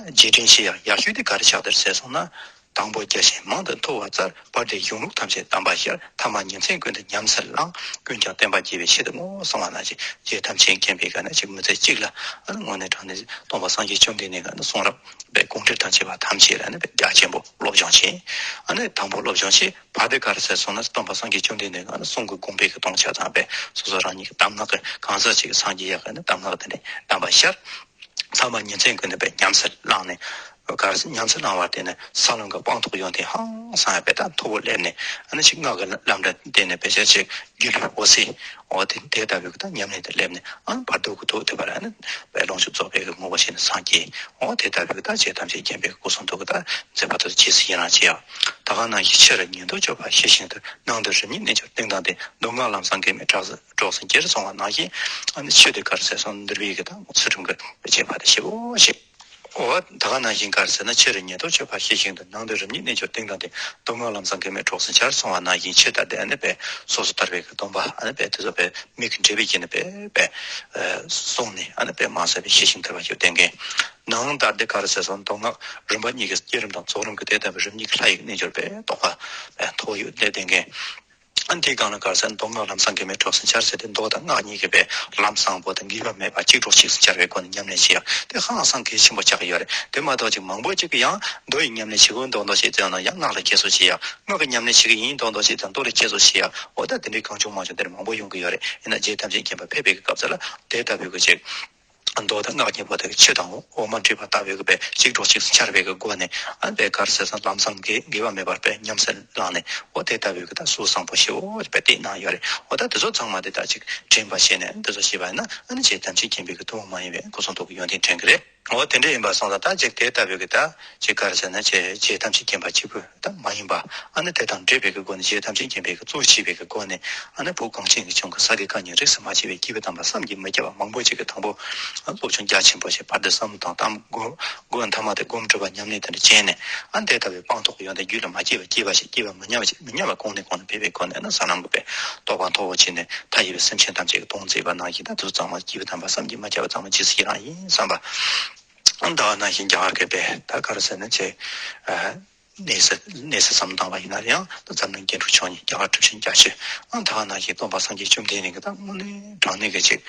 རྗེས་དྲན་བྱེད་ཡག་ཡག་ཤོས་དེ་ག་རེ་ཆགས་བསྡད་ཟེར་སོང་ན། དང་པོ་རྒྱ་ཆེན་མང་དུ་མཐོ་བ་རྩལ་བར་དུ་གཞུང་ལུགས་ཐམས་ཅད་དམ་པར་ཤར། ཐ་མ་ཉིན་མཚན་ཀུན་ཏུ་ཉམས་སུ་བླངས། ཀུན་ཀྱང་བསྟན་པ་རྒྱས་པའི་ཆེད་དུ་བསྔོ་གསུངས་པ་ནང་བཞིན་རྗེ་ཐམས་ཅད་མཁྱེན་པའི་ག་ནས་ཅིག་མི་ཚེ་གཅིག་ལ་ཨ་ནི་དངོས་གནས་དྲང་གནས་སྟོན་པ་སངས་རྒྱས་བཅོམ་ལྡན་འདས་ཀྱི་ཨ་ནི་གསུང་རབ་པའི་དགོངས་འགྲེལ་དང་བཅས་པ་ཐམས་ཅད་ལ་ཨ་ནི་རྒྱ་ཆེན་པོ་སློབ་སྦྱོང་བྱས། ཨ་ནི་དང་པོ་སློབ་སྦྱོང་བྱས། བར་དུ་ག་རེ་ཟེར་སོང་ན་སྟོན་པ་སངས་རྒྱས་བཅོམ་ལྡན་འདས་ཀྱི་གསུང་གི་དགོངས་པའི་གི་སྟོང་ཆ་ཚང་བས་སོ་སོ་རང་ཉིད་ཀྱི་གདམས་ངག་གི་གང་ཟག་ཅིག་སངས་རྒྱས་ཡག་གི་གདམས་ངག་དེ་འདྲ་གདམས་པ་ཤར། ཚང་མ་ཉིན་མཚན་ཀུན་ཏུ་ཉམས་སུ་བླངས་ནས་ག་རེ་ཉམས་སུ་བླངས་པ་དེ་ནི་ས་ལམ་གྱི་སྤངས་རྟོགས་ཡོན་ཏན་ཧང་སང་ཡག་པའི་ད་མཐོ་པོ་སླེབས་ནས་ཨ་ནི་ཅིག་སྔགས་ཀྱི་ལམ་འདྲ་བསྟེན་ནས་དཔེ་ཆ་ཅིག་སྒྱུ་ལུས་འོད་གསལ་འོ་དེ་དེ་ལྟ་བུའི་གི་ད་ཉམས་ལེན་དུ་སླེབས་ནས་ཨ་ནི་བར་དོ་གི་ཐོག་དེ་བར་ཨ་ནི་དཔེ་ལོངས་སྤྱོད་རྫོགས་པའི་གི་ངོ་བོ་ཞིག་ནས་སངས་རྒྱས་འོ་དེ་ལྟ་བུའི་གི་ད་རྗེ་ཐམས་ཅད་མཁྱེན་པའི་སྐུ་གསུང་ཐུགས་ཀྱི་ད་མཛད་པ་དེ་ཚོ་རྗེས་སུ་ཡི་རང་བྱེད་ཡག་ད་ག་ནང་བཞིན་ཕྱི་རུ་ཉན་ཐོས་སྤྱོད་པ་ཤེས་བཞིན་དུ། ནང་དུ་རིམ་གཉིས་རྣལ་འབྱོར་གཏིང་དང་ལྡན། མདོ་སྔགས་ལམ་བཟང་གེགས་མེད་གྲོགས་སུ་གྲོགས་སུ་འགྱུར་གསུངས་པ་ནང་བཞིན། ཨ་ནི་ཆོས་དེ་ག་རེ་ཟེར་སོང་ན་འདུལ་བའི་གི་དང་ཚུལ་ཁྲིམས་ཀྱི་བྱེད་པ་དེ་ཞེ་པོ་ཞིག་འོ་ད་ག་ནང་བཞིན་ག་རེ་ཟེར་ན་ཕྱི་རུ་ཉན་ཐོས་སྤྱོད་པ་ཤེས་བཞིན་དུ། ནང་དུ་རིམ་གཉིས་རྣལ་འབྱོར་གཏིང་དང་ལྡན། མདོ་སྔགས་ལམ་བཟང་གེགས་མེད་གྲོགས་སུ་འགྱུར་གསུངས་པ་ནང་བཞིན་ཆོས་ལྟར་དེ་ཨ་ནི་དཔེ་སོ་སོ་ཐར་པའི་གི་སྡོམ་པ་ཨ་ནི་དཔེ་དེ་ཚོ་དཔེ་མིག་གིས་འབྲས་བུ་བྱས་ནས་དཔེ་དཔེ་གསུངས་ནས་ཨ་ནི་དཔེ་མ་ཟད་པའི་ཤེས་བཞིན་ཐར་པ་ཞིག་བསྟན་མཁན། ནང་ལྟར་དེ་ག་རེ་ཟེར་སོང་མདོ་སྔགས་རིམ་པ་གཉིས་ཀྱི་བསྐྱེད་རིམ་དང་རྫོགས་རིམ་གྱི་དེ་ལྟ་བུའི་རིམ་གཉིས་ཀྱི་ལྷ་ཡི་རྣལ་འབྱོར་པའི་རྟོགས་པ་མཐོ་བོ་ཡོད་དེ་བསྟན་མཁན། ཨ་ནི་དེའི་སྒང་ལ་ག་རེ་ཟེར་ན་མདོ་སྔགས་ལམ་བཟང་གེགས་མེད་གྲོགས་སུ་འཆར་ཟེར་ཏེ་མདོ་དང་སྔགས་གཉིས་ཀྱི་དཔེ་ལམ་བཟང་པོ་དང་འགལ་བ་མེད་པ་གཅིག་གྲོགས་གཅིག་ཏུ་འཆར་བའི་སྒོ་ནས་ཉམས་ལེན་བྱེད་ཡག་དེ་ཧང་སང་གལ་ཆེན་པོ་ཆགས་ཀྱི་ཡོད་རེད། དེ་མ་གཏོགས་ཅིག་མང་པོ་ཅིག་གིས་ཡང་མདོ་ཡི་ཉམས་ལེན་བྱེད་དགོས་མདོག་མདོག་བྱས་ཙང་ན་ཡང་སྔགས་ལ་དགྱེས་སོ་བྱེད་ཡག་སྔགས་ཀྱི་ཉམས་ལེན་བྱེད་ཀྱི་ཡིན་མདོག་མདོག་བྱས་ཙང་མདོ་ལ་དགྱེས་སོ་བྱེད་ཡག་འོ་ད་དེ་འདྲའི་གང་བྱུང་མང་བྱུང་དེ་འདྲ་མང་པོ་ཡོང་གི་ཡོད་རེད། ཡིན་ན་རྗེ་ཐམས་ཅད་མཁྱེན་པ་ཕེབས་པའི་སྐབས་སུ་ལ་དེ་ལྟ་བུའི་གི་ཅིག་མདོ་དང་སྔགས་གཉིས་པོ་དེ་ཆུ་དང་འོ་མ་འདྲེས་པ་ལྟ་བུའི་གི་དཔེ་གཅིག་གྲོགས་གཅིག་ཏུ་འཆར་བའི་གི་སྒོ་ནས་ཨ་ནི་དཔེ་ག་རེ་ཟེར་ན་ལམ་བཟང་དགེ་དགེ་བ་མེད་པར་དཔེ་ཉམས་སུ་བླངས་ནས་འོ་དེ་ལྟ་བུའི་གི་ད་གཟུགས་བཟང་པོ་ཞེ་པོ་དཔེ་དེ་གནང་ཡོད་རེད། འོ་ད་དེ་ཚོ་ཚང་མ་དེ་ད་ཅིག་དྲན་པ་བྱས་ནས་དེ་ཚོ་བྱས་པ་ཡིན་ན་ཨ་ནི་རྗེ་ཐམས་ཅད་མཁྱེན་པའི་གི་ཐུན་མོང་མ་ཡིན་པའི་སྐུ་གསུང་ཐུགས་ཀྱི་ཡོན་ཏན་དྲན་གི་རེད། འོ་དེ་འདྲ་ཡིན་པ་སོང་ཙང་ད་ཅིག་དེ་ལྟ་བུའི་གི་ད་ཅིག་ག་རེ་ཟེར་ན་ཅིག་རྗེ་ཐམས་ཅད་མཁྱེན་པ་གཅིག་པུ་ད་མ་ཡིན་པ་ཨ་ནི་དེ་དང་འབྲེལ་བའི་གི་སྒོ་ནས་རྗེ་ཐམས་ཅད་མཁྱེན་པའི་གི་གཙོ་བོ་བྱས་པའི་གི་སྒོ་ནས་ཨ་ནི་བོད་གངས་ཅན་གྱི་ལྗོངས་ཀྱི་ས་དགེ་བཀའ་རྙིང་རིས་སུ་མ་ཆད་པའི་སྐྱེས་བུ་དམ་པ་བསམ་གྱིས་མི་ཁྱབ་པ་མང་པོ་ཅིག་གིས་དང་པོ་སློབ་སྦྱོང་རྒྱ་ཆེན་པོ་བྱས། བར་དུ་བསམ་བློ་དང་གཏམ་སྒོམ་སྒོམ་ཐ་མ་དེ་སྒོམ་སྒྲུབ་པ་ཉམས་ལེན་དེ་འདྲ་བྱས་ནས་ཨ་ནི་དེ་ལྟ་བུའི་སྤངས་རྟོགས་ཀྱི་ཡོན་ཏན་རྒྱུད་ལ་མ་སྐྱེས་པ་སྐྱེས་པ་ཞིག་སྐྱེས་པ་མི་ཉམས་པ་ཞིག་མི་ཉམས་པ་གོང་ནས་གོང་དུ་འཕེལ་བའི་སྒོ་ནས་ཨ་ནི་ས་ལམ་གྱི་དཔེ་རྟོགས་པ་མཐོ་བོ་བྱས་ནས་མཐའ་ཡས་པའི་སེམས་ཅན་ཐམས་ཅད་ཀྱི་དོན་མཛད་པ་ནང་བཞིན་ད་དེ་ཚོ་ཚང་མ་སྐྱེས་བུ་དམ་པ་བསམ་གྱིས་མི་ཁྱབ་པ་ཚང་མ་རྗེས་སུ་ཡི་རང་ཡིན་བསམ་པ། ད་ག་ནང་བཞིན་རྒྱ་གར་གྱི་དཔེ་ད་ག་རེ་ཟེར་ན་ཅིག་གནས་ས་གནས་ས་བསམ་བློ་བཏང་བ་ཡིན་ན་ཡང་ད་འཛམ་གླིང་རྒྱན་དྲུག་མཆོག་གཉིས་རྒྱ་གར་གྲུབ་ཆེན་རྒྱ་ཆེ་ཨང་ད་ག་ནང་བཞིན་སྟོན་པ་སངས་རྒྱས་བཅོམ་ལྡན་འདས་ཀྱི་ད་དངོས་གནས་དྲང་གནས་ཀྱི་ཅིག་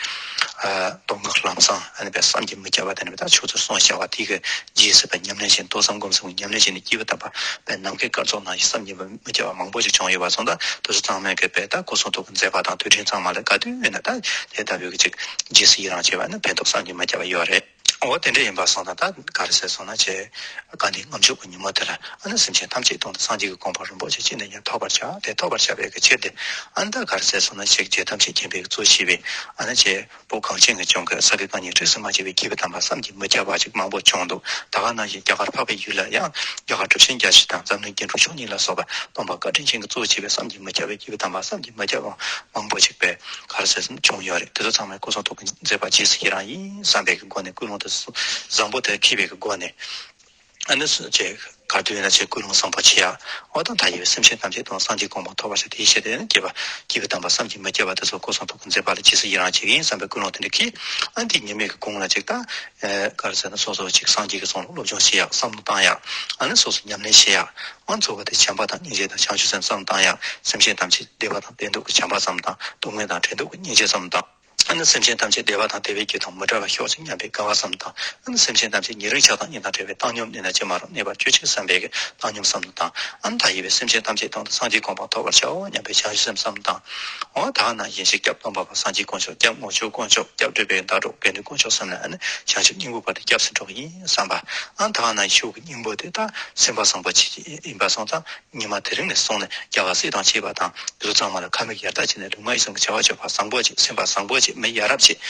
མདོ་སྔགས་ལམ་བཟང་ཨ་ནི་དཔེ་བསམ་གྱིས་མི་ཁྱབ་པ་དེ་ནི་ད་ཆོས་ཚུལ་གསུངས་བཞག་པ་དེ་གི་རྗེས་སུ་དཔེ་ཉམས་ལེན་བྱས་ཐོས་བསམ་སྒོམ་གསུམ་གྱི་ཉམས་ལེན་བྱས་ནས་སྐྱེས་བུ་དམ་པ་དཔེ་ནམ་མཁའི་སྐར་ཚོགས་ནང་བཞིན་བསམ་གྱིས་མི་ཁྱབ་པ་མང་པོ་ཅིག་བྱུང་ཡོད་པ་སོང་ད་དེ་ཚོ་ཚང་མས་ཀྱི་དཔེ་ད་སྐུ་གསུང་ཐུགས་ཀྱི་མཛད་པ་དང་དུས་དྲན་ཚང་མ་ལ་ག་དུས་ཡིན་ན་ད་དེ་ལྟ་བུའི་གི་ཅིག་རྗེས་སུ་ཡི་རང་བྱས་པ་ནི་ཕན་ཐོགས་བསམ་གྱིས་མི་ཁྱབ་པ་ཡོད་རེད། འོ་དེ་འདྲ་ཡིན་པ་སོང་ཙང་ད་ག་རེ་ཟེར་སོང་ན་ཆེ། དགའ་ལྡན་ལྔ་མཆོད་ཀྱི་ཉིན་མོ་དེ་ལ་ཨ་ནི་སེམས་ཅན་ཐམས་ཅད་དོན་དུ་སངས་རྒྱས་ཀྱི་གོ་འཕང་རིན་པོ་ཆེ་ཅི་ནས་ཀྱང་ཐོབ་པར་བྱ། དེ་ཐོབ་པར་བྱ་བའི་གི་ཕྱིར་ཏེ་ཨ་ནི་ད་ག་རེ་ཟེར་སོང་ན་ཆེ་རྗེ་ཐམས་ཅད་མཁྱེན་པའི་གཙོ་བྱས་པའི་ཨ་ནི་ཆེ་བོད་གངས་ཅན་གྱི་ལྗོངས་ཀྱི་ས་དགེ་བཀའ་རྙིང་རིས་སུ་མ་ཆད་པའི་སྐྱེས་བུ་དམ་པ་བསམ་གྱིས་མི་ཁྱབ་པ་ཅིག་མང་པོ་བྱུང་འདུག་ད་ག་ནང་བཞིན་རྒྱ་གར་འཕགས་པའི་ཡུལ་ལ་ཡང་རྒྱ་གར་གྲུབ་ཆེན་རྒྱ་ཆེ་དང་འཛམ་གླིང་རྒྱན་དྲུག་མཆོག་གཉིས་ལ་སོགས་པ་སྟོན་པ་བཀའ་དྲིན་ཅན་གྱི་གཙོ་བྱས་པའི་བསམ་གྱིས་མི་ཁྱབ་པའི་སྐྱེས་བུ་དམ་པ་བསམ་གྱིས་མི་ཁྱབ་པ་མང་པོ་ཞིག་པས་ག་རེ་ཟེར་ན་བྱུང་ཡོད་རེད། དེ་ཚོ་ཚང་མས་སྐུ་གསུང་ཐུགས་ཀྱི་མཛད་པ་རྗེས་སུ་ཡི་རང་ཡིན་བསམ་པའི་གི་སྒོ་ནས་ཀུན་སློང་དེ་བཟང་པོ་དེ་འཁྱེར་བའི་གི་སྒོ་ནས་ཨ་ནི་སུ་བྱས་ ག་དུས་ཡིན་ན་ཆེས་ཀུན་སློང་བཟང་པོ་བྱེད་ཡག་འོ་ད་ད་ཡོད་པའི་སེམས་ཅན་ཐམས་ཅད་དང་སངས་རྒྱས་གོ་འཕང་ཐོབ་པར་ཤོག་དེའི་ཕྱིར་དེ་ནི་སྐྱེས་པ་སྐྱེས་བུ་དམ་པ་བསམ་གྱིས་མི་ཁྱབ་པ་དེ་ཚོ་སྐུ་གསུང་ཐུགས་ཀྱི་མཛད་པ་ལ་རྗེས་སུ་ཡི་རང་བྱེད་ཀྱི་ཡིན་བསམ་པའི་ཀུན་སློང་དེ་འདྲ་གིས། ཨ་འདི་ཉི་མའི་གི་གུང་ལ་ཅིག་ད་ག་རེ་ཟེར་ན་སོ་སོ་ཅིག་སངས་རྒྱས་ཀྱི་གསུང་ལ་སློབ་སྦྱོང་བྱེད་ཡག་བསམ་བློ་བཏང་ཡག་ཨ་ནི་སོ་སོ་ཉམས་ལེན་བྱེད་ཡག་ཨ་ནི་གཙོ་བོ་དེ་བྱམས་པ་དང་སྙིང་རྗེ་དང་བྱང་ཆུབ་སེམས་བསམ་བློ་བཏང་ཡག་སེམས་ཅན་ཐམས་ཅད་བདེ་བ་དང་ལྡན་སྡུག་གི་བྱམས་པ་བསམ་བློ་དང་སྡུག་བསྔལ་དང་བྲལ་འདོད་ཀྱི་སྙིང་རྗེ་བསམ་བློ་དང་། ཨ་ནི་སེམས་ཅན་ཐམས་ཅད་བདེ་བ་དང་བདེ་བའི་རྒྱུ་དང་མི་འབྲལ་བར་ཤོག་ཅིག་སྙམ་པའི་དགའ་བ་བསམ་དང་། ཨ་ནི་སེམས་ཅན་ཐམས་ཅད་ཉེ་རིང་ཆགས་སྡང་གཉིས་དང་བྲལ་བའི་བཏང་སྙོམས་གནས་ན་ཅི་མ་རུང་གནས་པར་གྱུར་ཅིག་བསམ་པའི་བཏང་སྙོམས་བསམ་དང་། ཨ་ནི་མཐའ་ཡས་པའི་སེམས་ཅན་ཐམས་ཅད་དང་དུ་སངས་རྒྱས་གོ་འཕང་ཐོབ་པར་བྱའོ་སྙམ་པའི་བྱང་ཆུབ་སེམས་བསམ་དང་། འོ་ད་ནང་བཞིན་ཞིག་སྐྱབས་སྟོན་པ་པ་སངས་རྒྱས་དཀོན་མཆོག་སྐྱབས་དངོས་གྲུབ་དཀོན་མཆོག་སྐྱབས་སྒྲུབ་པའི་ཟླ་གྲོགས་དགེ་འདུན་དཀོན་མཆོག་གསུམ་ལ་ཨ་ནི་བྱང་ཆུབ་སྙིང་པོའི་བར་དུ་སྐྱབས་སུ་འགྲོ་གི་ཡིན་བསམ་པ། ཨ་ནི་ད་ནང་ཤུགས་ཀྱི་སྙིང་པོ་དེ་ད་སེམས་པ་བཟང་པོ་ཅིག་ཡིན་པ་སོང་ཙང་། ཉི་མ་དེ་རིང་ནས་བཟུང་ནས་རྒྱལ་བ་སྲས་དང་བཅས་པ་དང་དེ་ཚོ་ཚང་མ་ལ་ཁ་མིག་ཡར་ལྟ་བྱས་ནས་ལུས་ངག་ཡིད་གསུམ་གྱི་བྱ་བ་སྤྱོད་པ་བཟང་པོ་བྱེད། སེམས་པ་བཟང་པོ་བྱེད། མི་ཡ་རབས་བྱེད།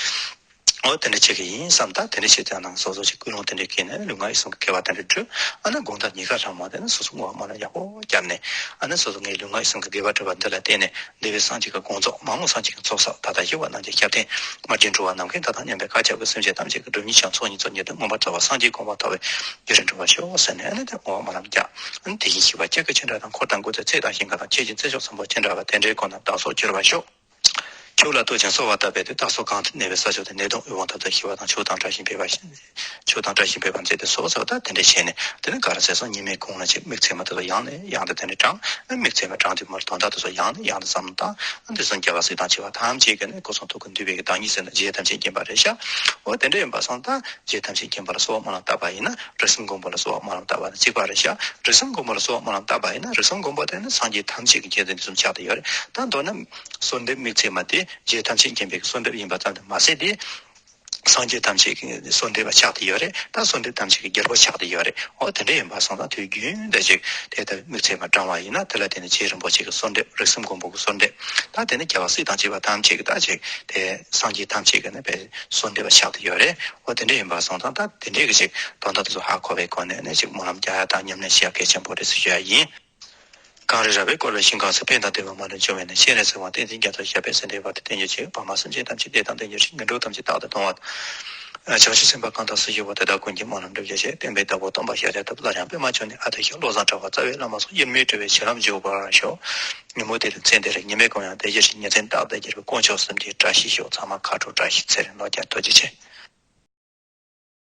འོ་དེ་འདྲ་བྱེད་ཀྱི་ཡིན་བསམ། ད་དེ་འདྲ་བྱེད་ཙང་ནང་སོ་སོ་ཞིག་ཀུན་སློང་དེ་འདྲ་གིས་ནས་ལུས་ངག་ཡིད་གསུམ་གྱི་དགེ་བ་དེ་འདྲ་བསྒྲུབ། ཨ་ནི་དགོང་དག་ཉི་ཁ་ལྷག་མ་དེ་ནི་སོ་སོ་བསྔོ་བ་སྨོན་ལམ་ཡག་པོ་བརྒྱབ་ནས། ཨ་ནི་སོ་སོ་ངའི་ལུས་ངག་ཡིད་གསུམ་གྱི་དགེ་བ་བསྒྲུབ་པ་འདི་ལ་བརྟེན་ནས་འདས་པའི་སངས་རྒྱས་ཀྱི་དགོངས་རྫོགས། མ་འོངས་སངས་རྒྱས་ཀྱི་ཚོགས་བསགས། ད་ལྟ་ཡོད་པ་རྣམས་ཀྱི་ཞབས་བརྟན། མ་སྐྱེས་འགྲོ་བ་ནམ་མཁའི་མཐའ་དང་མཉམ་པའི་བཀའ་ཁྱབ་ཀྱི་སེམས་ཅན་ཐམས་ཅད་ཀྱི་སྒྲུབ་ཉེས་བྱང་ཚོགས་གཉིས་སྩོལ་ཉེས་དོན་མངོན་པར་རྫོགས་པ་སངས་རྒྱས་གོ་འཕང་ཐོབ་པའི་རྒྱུ་རུ་འགྲོ་བར་ཤོག་ཟེར་ནས། ཨ་ནི་དེ་བསྔོ་བ་སྨོན་ལམ་རྒྱག་ཨ་ནི་དེ་བཞིན་གཤེགས་པ་ཁྱེད་ཀྱི་མཆོད་འབྲེལ་དང་འཁོར་དང་སྐུ་ཚེ་ཚད་དང་ཞིང་ཁམས་དང་ཁྱེད་ཀྱི་བརྩེ་ཕྱོགས་བཟང་པོ་ཅི་འདྲ་བ་དེ་འདྲའི་སྒོ་ནས་བདག་སོགས་གྱུར་པར་ཤོག་ཁྱོད་ལ་བསྟོད་ཅིང་གསོལ་བ་བཏབ་པས་དུས། བདག་སོགས་གང་དུ་གནས་པའི་ས་ཕྱོགས་དེར། ནད་གདོན་དབུལ་ཕོངས་དམ་དུ་ཞི་བ་དང་། ཕྱུགས་དང་བཀྲ་ཤིས་འཕེལ་བར་ཕྱུགས་དང་བཀྲ་ཤིས་འཕེལ་བར་མཛད་དུ་གསོལ་ཟེར་བ་དང་དེ་འདྲ་བྱས་ནས། དེ་ནི་ག་རེ་ཟེར་སོང་། ཉི་མའི་གུང་ལ་ཅིག་དམིགས་བརྩེ་མ་དེ་ཚོ་ཡང་ནས་ཡང་དུ་དེ་འདྲ་བགྲང་། དམིགས་བརྩེ་མ་བགྲངས་དུས་མར་དོན་དག་དེ་ཚོ་ཡང་ནས་ཡང་དུ་བསམ་བློ་བཏང་། དེ་ཚོ་རྒྱལ་བ་སྲས་དང་བཅས་པ་ཐམས་ཅད་ཀྱིས་ནི་སྐུ་གསུང་ཐུགས་ཀྱི་འདུས་པའི་བདག་ཉིད་ཟེར་ན་རྗེ་ཐམས་ཅད་མཁྱེན་པ་རེད་ཤག་འོ་དེ་འདྲ་ཡིན་པ་སོང་ཙང་རྗེ་ཐམས་ཅད་མཁྱེན་པ་ལ་གསོལ་བ་སྨོན་ལམ་བཏབ་པ་ཡིན་ན་རིགས་གསུམ་མགོན་པོ་ལ་གསོལ་བ་སྨོན་ལམ་བཏབ་པ་དང་གཅིག་པ་རེད་ཤག་རིགས་གསུམ་མགོན་པོ་ལ་གསོལ་བ་སྨོན་ལམ་བཏབ་པ་ཡིན་ན་རིགས་གསུམ་མགོན་པོ་དེ་ནི་སངས་རྒྱས་ཐམས་ཅད་ཀྱི་མཁྱེན་བརྩེ་འདི་གསུམ་ཆགས་བསྡད་ཡོད་རེད། ད་མདོར་ན་གསོལ་འདེབས་དམིགས་བརྩེ་མ་དེ་རྗེ་ཐམས་ཅད་མཁྱེན་པའི་གསོལ་འདེབས་ཡིན་པ་ཙམ་དུ་མ་ཟད་དེ། སངས་རྒྱས་ཐམས་ཅད་ཀྱི་གསོལ་འདེབས་པ་ཆགས་བསྡད་ཡོད་རེད། ད་གསོལ་འདེབས་ཐམས་ཅད་ཀྱི་རྒྱལ་པོ་ཆགས་བསྡད་ཡོད་རེད། འོ་དེ་འདྲ་ཡིན་པ་སོང་ཙང་དུས་རྒྱུན་དུ་ཅིག་དེ་ལྟར་དམིགས་བརྩེ་མ་བགྲང་བ་ཡིན་ན། དེ་ལ་བརྟེན་ནས་རྗེ་རིན་པོ་ཆེ་གི་གསོལ་འདེབས། རིགས་གསུམ་མགོན་པོ་གི་གསོལ་འདེབས། ད་དེ་ནི་རྒྱལ་བ་སྲས་དང་བཅས་པ་ཐམས་ཅད་ཀྱི་ད་ཅིག་དེ་སངས་རྒྱས་ཐམས་ཅད་ཀྱི་ནི་པའི་གསོལ་འདེབས་པ་ཆགས་བསྡད་ཡོད་རེད། འོ་དེ་འདྲ་ཡིན་པ་སོང་ཙང་ད་དེ་འདྲའི་གི་ཅིག་དོན་དག་དེ་ཚོ་ཧ་གོ་བའི་སྒོ་ནས་ནི་ཅིག་སྨོན་ལམ་རྒྱག་ཡ་དང་ཉམས་ལེན་བྱེད་ཡ་གལ་ཆེན་པོ་རེད་ཟེར་ཞུ་ཡ་ཡིན། གངས་རི་ར་བས་བསྐོར་བའི་ཞིང་ཁམས་སུ། ཕན་དང་བདེ་བ་མ་ལུས་འབྱུང་བའི་གནས། སྤྱན་རས་གཟིགས་དབང་བསྟན་འཛིན་རྒྱ་མཚོ་ཞབས་པད་སྲིད་མཐའི་བར་དུ་བརྟན་གྱུར་ཅིག་བར་མ་སེམས་ཅན་ཐམས་ཅད་བདེ་དང་ལྡན་གྱུར་ཅིག་ངན་འགྲོ་ཐམས་ཅད་རྟག་ཏུ་སྟོངས་པ། བྱང་ཆུབ་སེམས་དཔའ་གང་དག་སུ་ཡོད་པ། དེ་དག་ཀུན་གྱི་སྨོན་ལམ་འགྲུབ་གྱུར་ཅིག་བསྟན་པའི་བདག་པོ་སྟོན་པ་ཤཱཀྱ་ཐུབ་པ་སླར་ཡང་པདྨ་འབྱུང་གནས་ཨ་ཏི་ཤ་བློ་བཟང་གྲགས་པ་རྩ་བའི་བླ་མ་སོགས་ཡིད་མི་བསྒྲལ་བའི་ཞི་ལམ་འཇུག་པར་ཤོག་ཉིན་མོ་དེ་རིང་མཚན་དེ་རིང་ཉི་མའི་གུང་ཡང་དེ་རྒྱུ་ཞིག་ཉིན་མཚན་རྟག་ཏུ་བསྒྱུར་བའི་དཀོན་མཆོག་གསུམ་གྱི་བཀྲ་ཤིས་ཤོག་ཚང་མ་ཁ་དྲོ་བཀྲ་ཤིས་ཚེ་རིང་ལོ་བརྒྱ། ཐུགས་རྗེ་ཆེ།